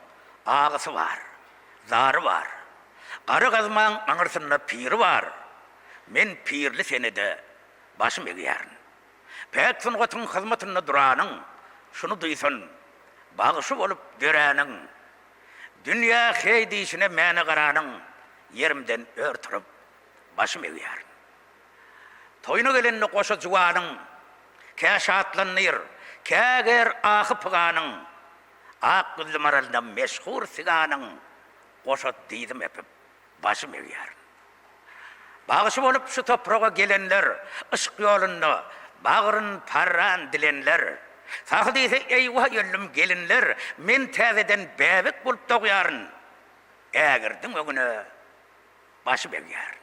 agysy bar, zary bar. Gara gazmaň aňyrsynda piri bar. Men pirli senede başym egýärin. Päk sungatyň hyzmatynda duranyň, şuny duýsun, bagşy bolup döräniň, dünýä heý diýşine mäne garanyň ýerimden ör turup, başym egýärin. Toýuna gelende goşa juwanyň, kä şatlandyr, kä ger ahy-pyganyň, ak ýüzli maralynda meşhur siganyň goşa dyzym epip, başym egýärin. Bagşy bolup şu topraga gelenler, Yşk ýolunda bagryn parran dilenler. Sahy diýse, eýwa öldüm gelinler, Men täzeden bäbek bolup dogýaryn. Ägirdiň öňüne başym egýärin.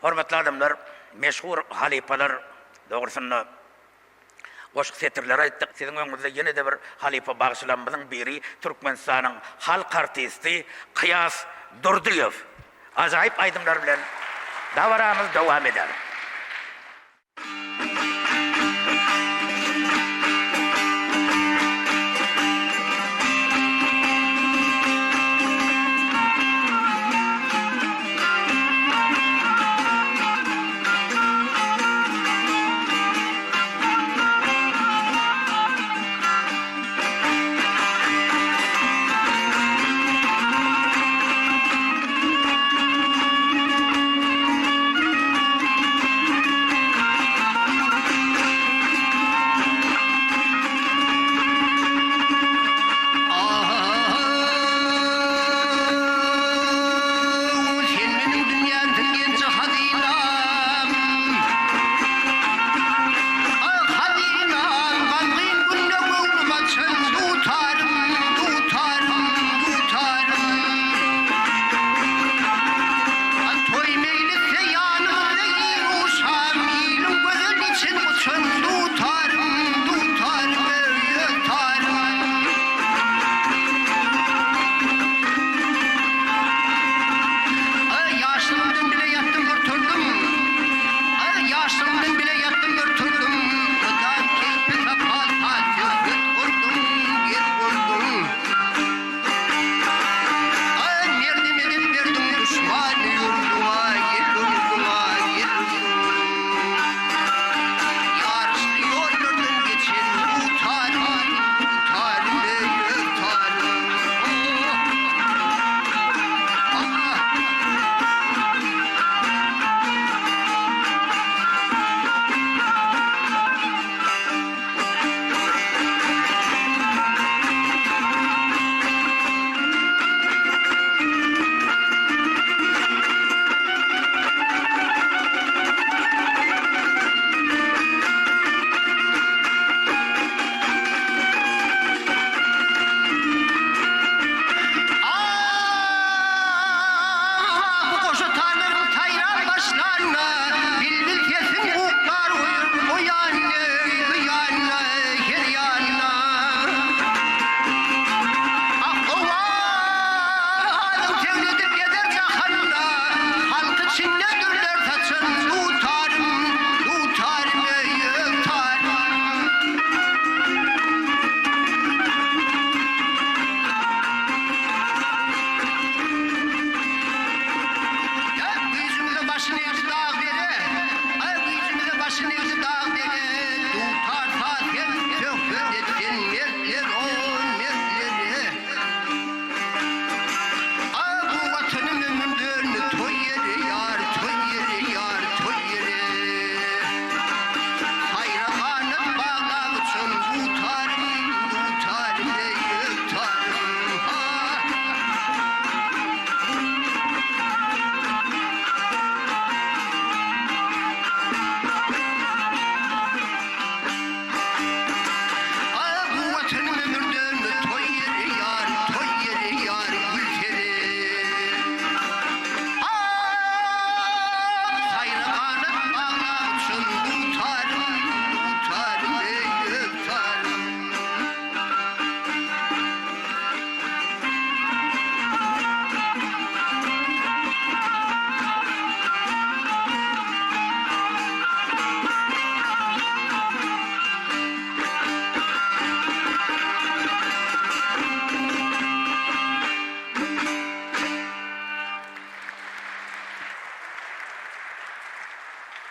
Hormatly adamlar, meşhur halypalar dogrusynda goşgy setirleri aýtdyk. Siziň öňüňizde ýene-de bir halypa bagşylarymyzyň biri Türkmenistanyň halk artisti Kyýas Durdyýew. Ajaýyp aýdymlar bilen dabaramyz dowam eder.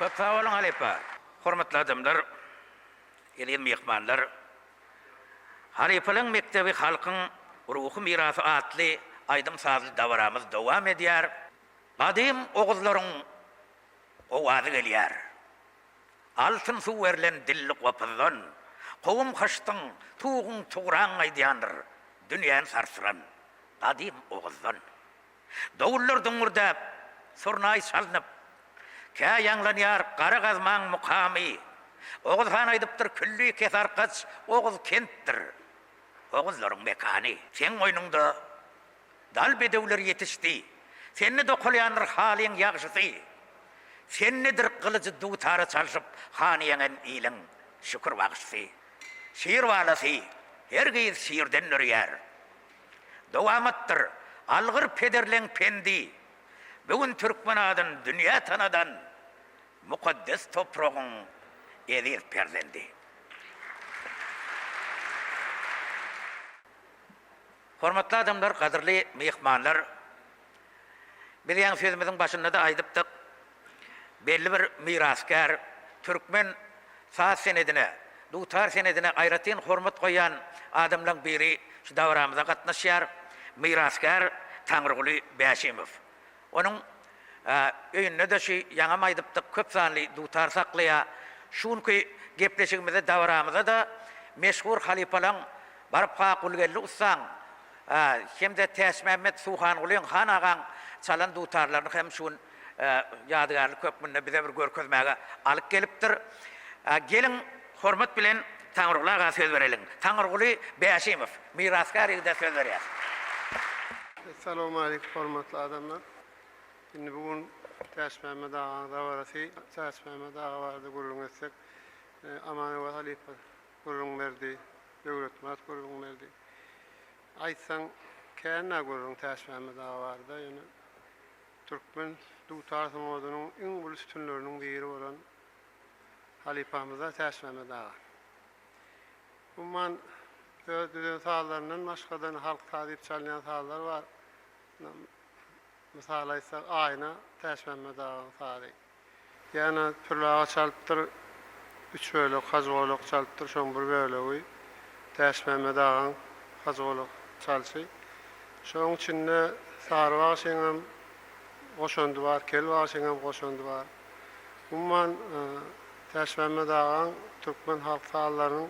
Köp sag boluň halypa. Hormatly adamlar, eziz myhmanlar! Halypalaň mekdebi halkyň ruhy mirasy atly aýdym-sazly dabaramyz dowam edýär. Gadym oguzlaryň owazy gelýär. Altyn suw berlen dilli gopuzdan, Kowum hyşdyň, tuguň tugraň aýdýandyr, Dünýäni sarsdyran gadym oguzdan. Dowullar düňňürdäp, surnaý çalnyp, Kä ýaňlanýar gara gazmaň mukamy. Oguz han aýdypdyr, Külli Kesarkaç Oguz kentdir, oguzlaryň mekany. Seň goýnuňda Dal bedewler ýetişdi. Sende dokalýandyr halyň ýagşysy. Sendedir gylyjy dutara çalşyp hany ýeňen iliň şükür bagşysy. Şir balasy hergiz şirden dörýär. Dowamatdyr algyr pederleň pendi. Bu gün türkmen adyn dünýä tanadan mukaddes topragyň eziz perzendi. Hormatly adamlar, gadyrly myhmanlar! Biz ýaňy sözümiziň başynda-da aýdypdyk, belli bir mirasgär, türkmen saz senedine, dutar senedine aýratyn hormat goýýan adamlaryň biri şu dabaramyza gatnaşýar, mirasgär Taňryguly Bäşimow. Onuň öýünde-de şu ýaňam aýdypdyk, köp sanly dutar saklaýar. Şu günki gepleşigimize, dabaramyza-da meşhur halypalaň baryp-ha Gulgeldi ussaň hem-de Täçmämmet Suhangulyň, Han agaň çalan dutarlaryny hem şu gün ýadygärlik hökmünde bize bir görkezmäge alyp gelipdir. Geliň, hormat bilen Taňryguly aga söz bereliň. Taňryguly Bäşimow, mirasgär ýigide söz berýäs. Essalawmaleýkum hormatly adamlar. Indi bu gün Täçmämmet agaň dabarasy. Täçmämmet aga barada gürrüň etsek, Amanöwez halypa gürrüň berdi, Döwletmyrat gürrüň berdi. Aýtsaň kän-ä gürrüň Täçmämmet aga barada, ýöne türkmen dutar sungatynyň iň uly sütünleriniň biri bolan halypamyz-a Täçmämmet aga. Umuman, öz düzen sazlaryndan başga-da halk sazy diýip çalynýan sazlar bar. Mysal aýtsak, Aýna Täçmämmet agaň sazy. Ýa-da Pürli aga çalypdyr, üç bölek Hajygolak çalypdyr, şoň bir bölegi Täçmämmet agaň Hajygolak çalşy. Şoň içinde Sary bagşyňam goşandy bar, Kel bagşyňam goşandy bar. Umuman, Täçmämmet agaň türkmen halk sazlarynyň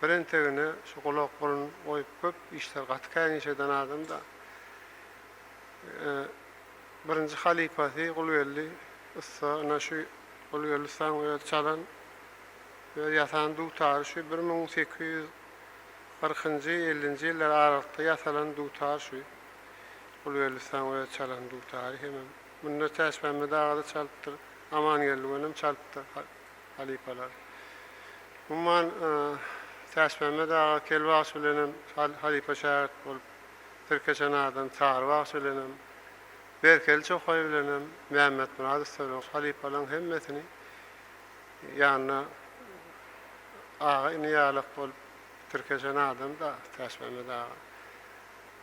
birentegine şu gulak-burun goýup köp işler, gaty kän iş eden adam-da. Birinji halypasy Gulgeldi ussa, ynha şu Gulgeldi ussaň özi çalan, öz ýasan dutary şu 1840-njy, ellinji ýyllar aralykda ýasalan dutar şu Gulgeldi ussaň özi çalan dutary hemem. Munda Täçmämmet aga-da çalypdyr, Amangeldi gönem çalypdyr halypalar. Umuman, Täçmämmet aga Kel bagşy bilenem halypa-şägirt bolup tirkeşen adam, Sary bagşy bilenem, Berkeli çokaý bilenem, Mämmetmyrat ussa bilen halypalaryň hemmesini ýanyna aga-ini ýalak bolup tirkeşen adam-da Täçmämmet aga.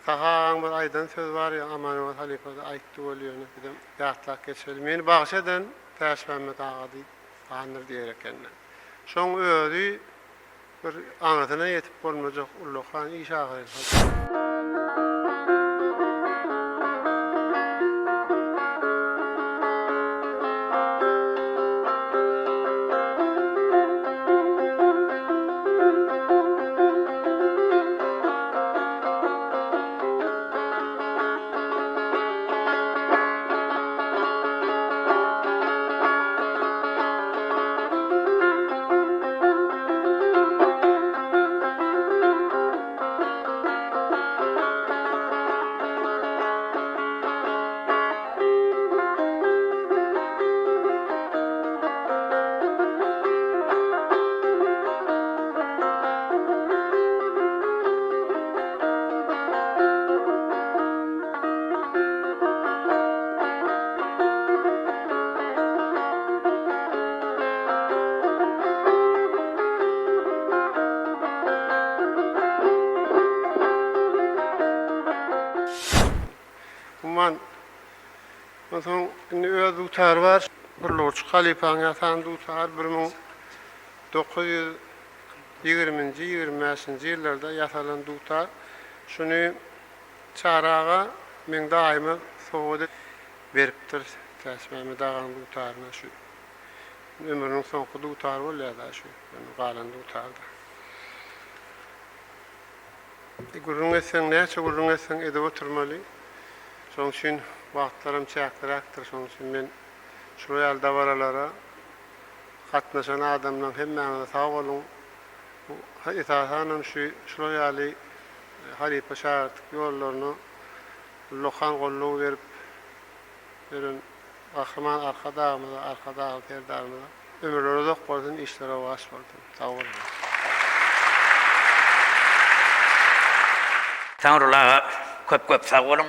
Sahy agaň bir aýdan sözi bar, ýa Amanöwez halypa-da aýtdy weli ýöne bizem ýatlap geçeli. Meni bagş eden Täçmämmet aga diýip bandyr diýer ekeni. Şoň özi bir aňyrsyna ýetip bolmajak ullakan iş ahyryn. Umuman, onsoň indi öz dutary bar. Gullugçy halypaň ýasan dutary 1920-nji, 25-nji ýyllarda ýasalan dutar. Şuny Çary aga meň daýyma sowgat beripdir Täçmämmet agaň dutaryna şu ömrüniň soňky dutary bolýar-da şu ýöne galan dutar-da. Gürrüň etseň näçe gürrüň etseň edip oturmaly. Şonuň üçin wagtlaram çäkliräkdir. Şonuň üçin men şular ýaly dabaralara gatnaşan adamlaň hemmäňize sag boluň. Esasanam şu şular ýaly halypa şägirtlik ýollaryna ullakan goldaw berip ýören Gahryman Arkadagymyza, Arkadagly Serdarymyza ömürleri uzak bolsun, işleri rowaç bolsun. Sag boluň. Taňryguly aga köp köp sag boluň.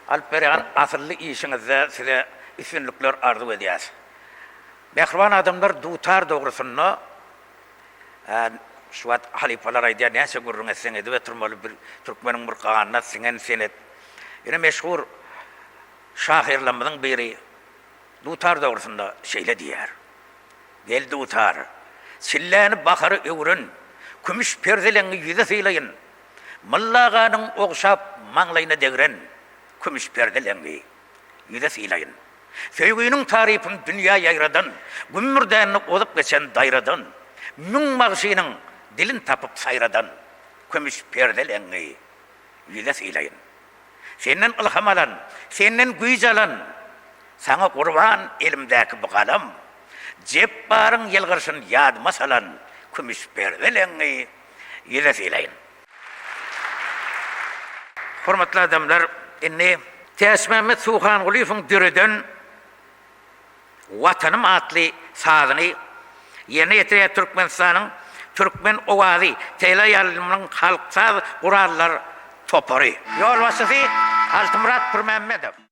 Alyp berýän asylly işiňizde size üstünlikler arzuw edýäs. Mähriban adamlar dutar dogrusynda şu wagt halypalar aýdýar näçe gürrüň etseň edip oturmaly bir türkmeniň bir ganyna siňen senet. Ýöne meşhur Şahyrlarymyzyň biri dutar dogrusynda şeýle diýýär, Gel dutar, çilläni bahara öwren, Kümüş perdeleňňi ýüze sylaýyn. Mylla aganyň ogşap maňlaýyna degren, Kümüş perdeleňňi ýüze sylaýyn. Söýginiň tarypyn dünýä ýaýradan, Gümmürdänini ozup geçen daýradan, Müň bagşynyň dilin tapyp saýradan, Kümüş perdeleňňi ýüze sylaýyn. Senden ylham alan, senden güýç alan, Saňa gurban elimdäki bu galam. Jepbaryň ýylgyrşyn ýadyma salan, Kümüş perdeleňňi ýüze sylaýyn. Hormatly adamlar, indi Täçmämmet Suhangulyýewiň döreden Watanym atly sazyny ýerine ýetirýär Türkmenistanyň Türkmen owazy teleýaýlymynyň halk saz gurallar topary. Ýolbaşçysy Altymyrat Pürmämmedow.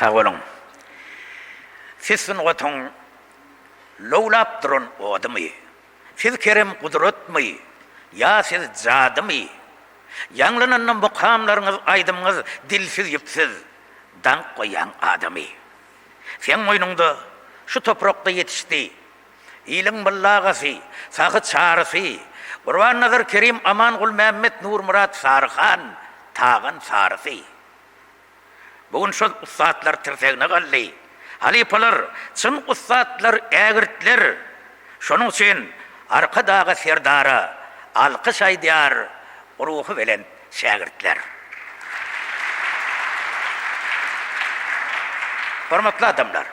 Sag boluň. Siz sungatyň lowlap duran odumy? Siz kerem gudratmy? Ýa siz jadymy? Ýaňlananda mukamlaryňyz, aýdymyňyz dilsiz-ýüpsüz, daňyp goýýaň adamy. Seň boýnuňda şu toprakda ýetişdi Iliň Mylly agasy, Sahy Çarysy, Gurbannazar Kerim Aman Gulmämmet Nurmyrat Saryhan, Tagan Sarysy. Bu gün şol ussatlar tirsegine galdy. Halypalar, çyn ussatlar, ägirtler. Şonuň üçin Arkadaga Serdara alkyş aýdýar ruhubelent şägirtler. Hormatly adamlar!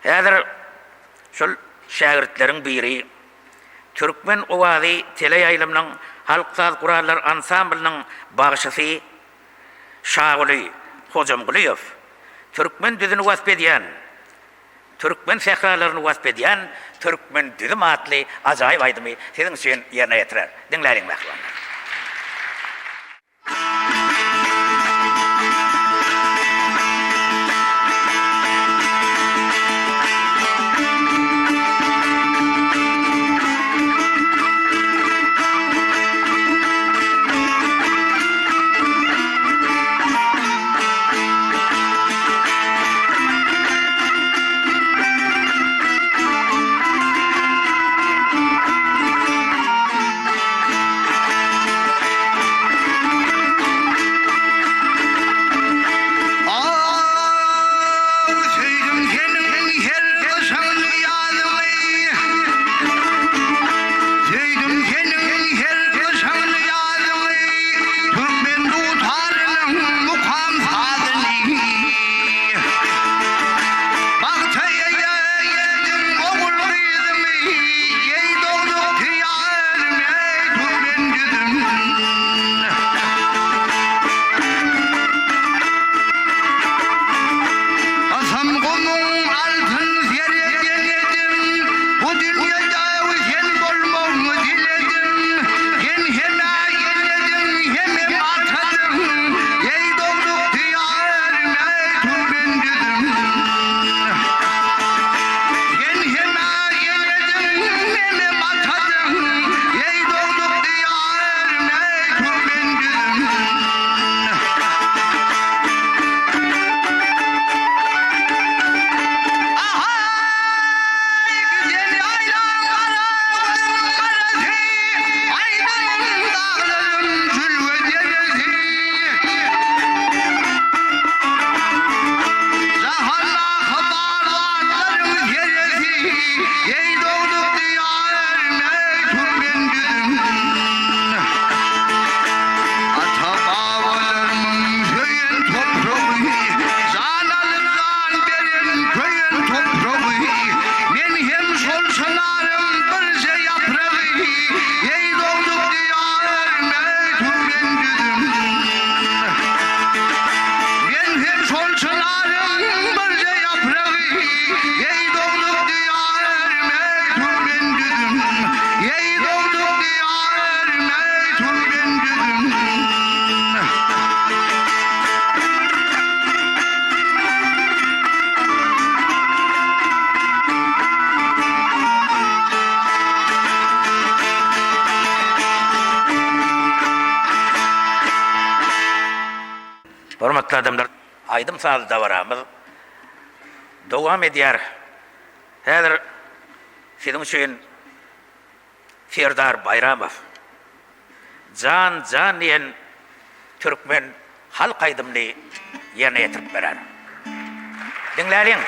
Häzir şol şägirtleriň biri Türkmen owazy teleýaýlymynyň halk saz gurallar ansamblynyň bagşysy Şaguly Hojamgulyýew türkmen düzüni wasp edýän Türkmen sähralaryny wasp edýän Türkmen düzüm atly ajaýyp aýdymy siziň üçin ýerine ýetirer. Diňläliň mähribanlar. Söýdüm seniň her gyşyňy ýazyňy Söýdüm seniň her gyşyňy ýazyňy Türkmen dutarynyň mukam sazyny Bagta eýe etdiň ogul-gyzyňy Eý dogduk diýarym, eý türkmen düzüm. Kasam gumuň altyn zere deňedim, Bu dünýede sen bolmagyňy diledim. Sen hem-ä enediň, hemem atadyň, Eý dogduk diýarym, eý türkmen düzüm. Sen hem-ä enediň, hemem atadyň, Eý dogduk diýarym, eý türkmen düzüm. Ahaý, giden ýaýlaň gara gözüň garasy, Aýdyň daglaryň jülge deresi. Jahandaky bar zatlaryň seresi, Eý dogduk diýarym, eý türkmen düzüm. Ata-babalarymyň söýen topragy, Jan alyp jan beren köýen topragy, Men hem şol çynaryň birje ýapragy, Eý dogduk diýarym, eý türkmen düzüm. Men hem şol çynaryň birje ýapragy, Eý dogduk diýarym, eý türkmen düzüm. Eý dogduk diýarym, eý türkmen düzüm. Hormatly adamlar, aýdym-saz dabaramyz dowam edýär. Häzir siziň üçin Serdar Baýramow Jan, jan diýen türkmen halk aýdymyny ýerine ýetirip berer. Diňläliň!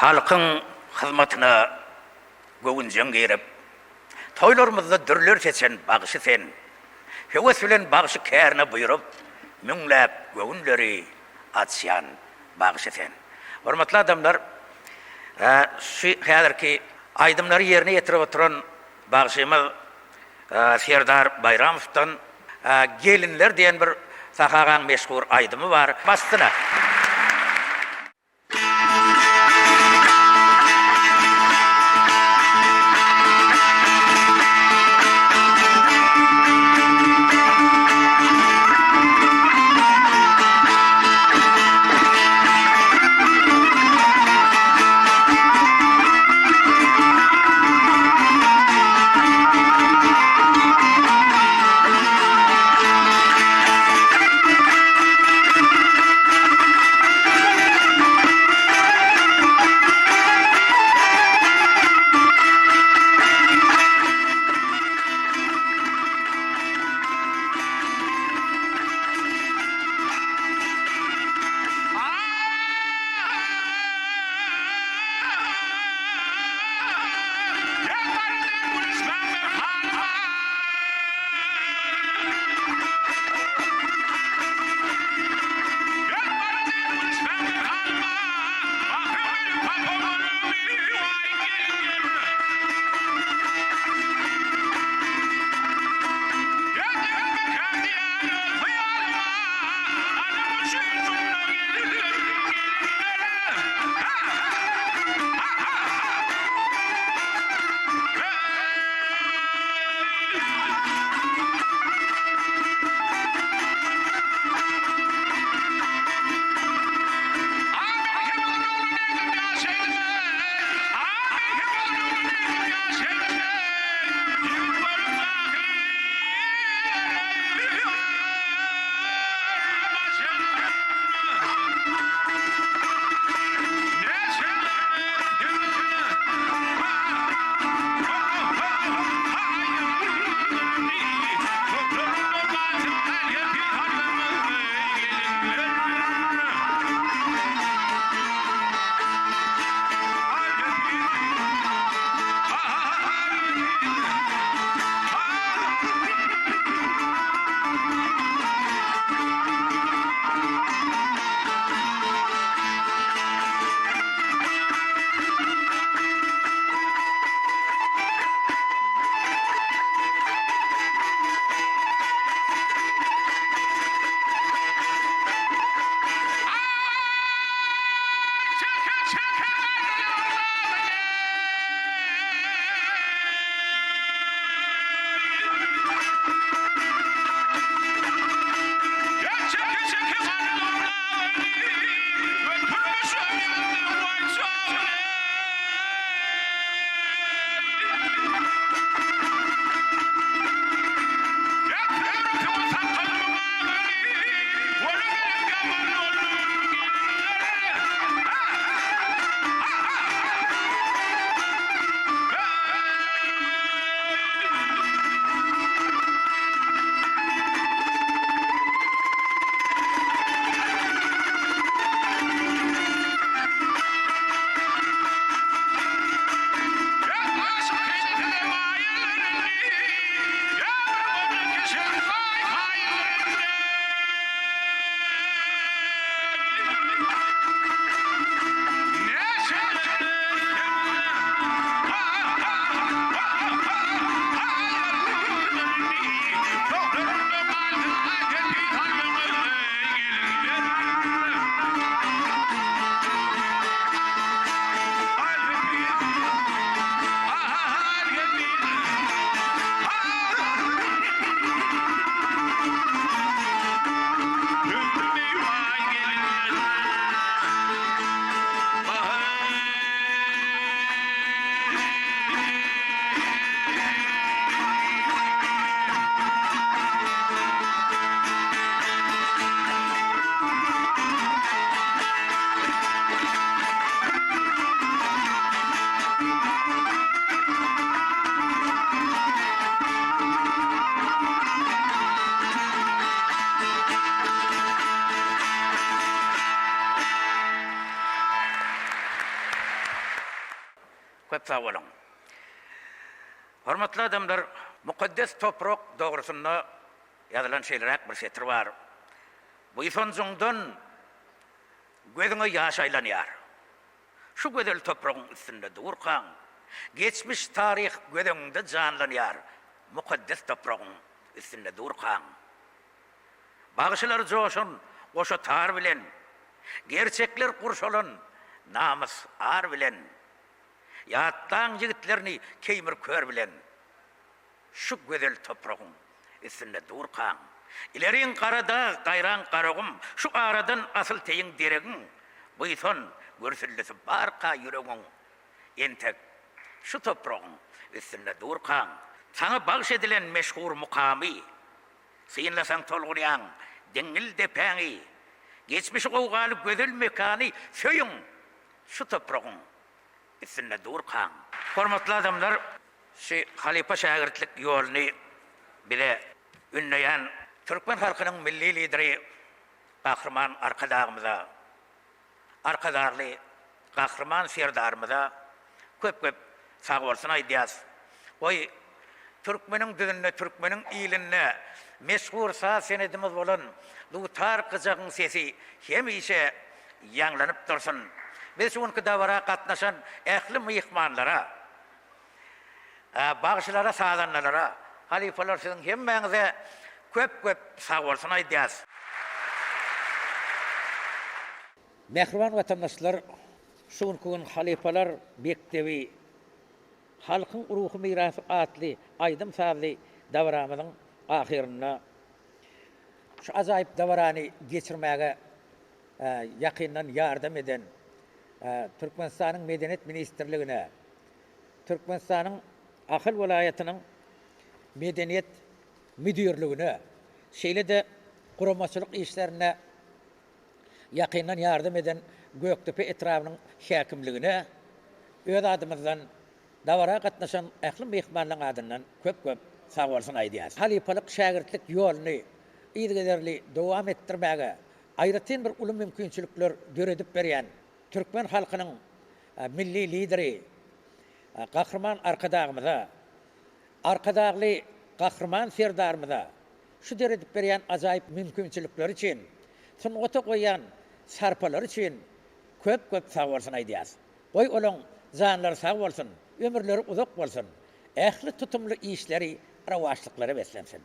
Halkyň hyzmatyna göwünjeň girip, toýlarymyzda dürler seçen bagşy sen. Höwes bilen bagşy kärine buýrup, müňläp göwünleri açýan bagşy sen. Hormatly adamlar, şu häzirki aýdymlary ýerine ýetirip oturan bagşymyz Serdar Baýramowdan Gelinler diýen bir Sahy agaň meşhur aýdymy bar. Bassyna! sag boluň. Hormatly adamlar, mukaddes toprak dogrusynda ýazylan şeýleräk bir setir bar, Buýsanjyňdan gözüňe ýaş aýlanýar. Şu gözel topragyň üstünde durkaň, geçmiş taryh göz öňüňde janlanýar, mukaddes topragyň üstünde durkaň. Bagşylar joşan goşa tar bilen, Gerçekler gurşalan namys ar bilen, Ýatlaň ýigitlerini Keýmir kör bilen, Şu gözel topragyň üstünde durkaň. Ileriň gara dag, gaýraň Garagum, Şu aradan asyl teýiň deregiň, Buýsan, gürsüldisi barka ýüregiň, Entek şu topragyň üstünde durkaň. Saňa bagş edilen meşhur mukamy, Synlasaň tolgunýaň diňňil depäňi, Geçmişi gowgaly gözel mekany Söýüň şu topragyň üstünde durkaň. Hormatly adamlar, şu halypa-şägirtlik ýoluny bize ündeýän türkmen halkynyň Milli Lideri Gahryman Arkadagymyza, Arkadagly Gahryman Serdarymyza köp-köp sagbolsun aýdýas. Goý, türkmeniň düzünde, türkmeniň ilinde meşhur saz senedimiz bolan dutar gyjagyň sesi hemişe ýaňlanyp dursun. Biz şu günki dabara gatnaşan ähli myhmanlara, bagşylara, sazandalara, halypalar siziň hemmäňize köp-köp sagbolsun aýdýas. Mähriban watandaşlar, şu günki gün Halypalar mekdebi, halkyň ruhy mirasy atly aýdym-sazly dabaramyzyň ahyrynda şu ajaýyp dabarany geçirmäge ýakyndan ýardam eden Türkmenistanyň Medeniýet ministrligine, Türkmenistanyň Ahal welaýatynyň Medeniýet müdirligine, şeýle-de guramaçylyk işlerinde ýakyndan ýardam eden Gökdepe etrabynyň häkimligine öz adymyzdan, dabara gatnaşan ähli myhmanlaryň adyndan köp-köp sagbolsun aýdýarys. Halypalyk-şägirtlik ýoluny yzygiderli dowam etdirmäge aýratyn bir uly mümkinçilikler döredip berýän türkmen halkynyň Milli Lideri Gahryman Arkadagymyza, Arkadagly Gahryman Serdarymyza şu döredip berýän ajaýyp mümkinçilikleri üçin, sungata goýýan sarpalary üçin köp-köp sagbolsun aýdýas. Goý olaň janlary sag bolsun, ömürleri uzak bolsun, ähli tutumly işleri rowaçlyklara beslensin!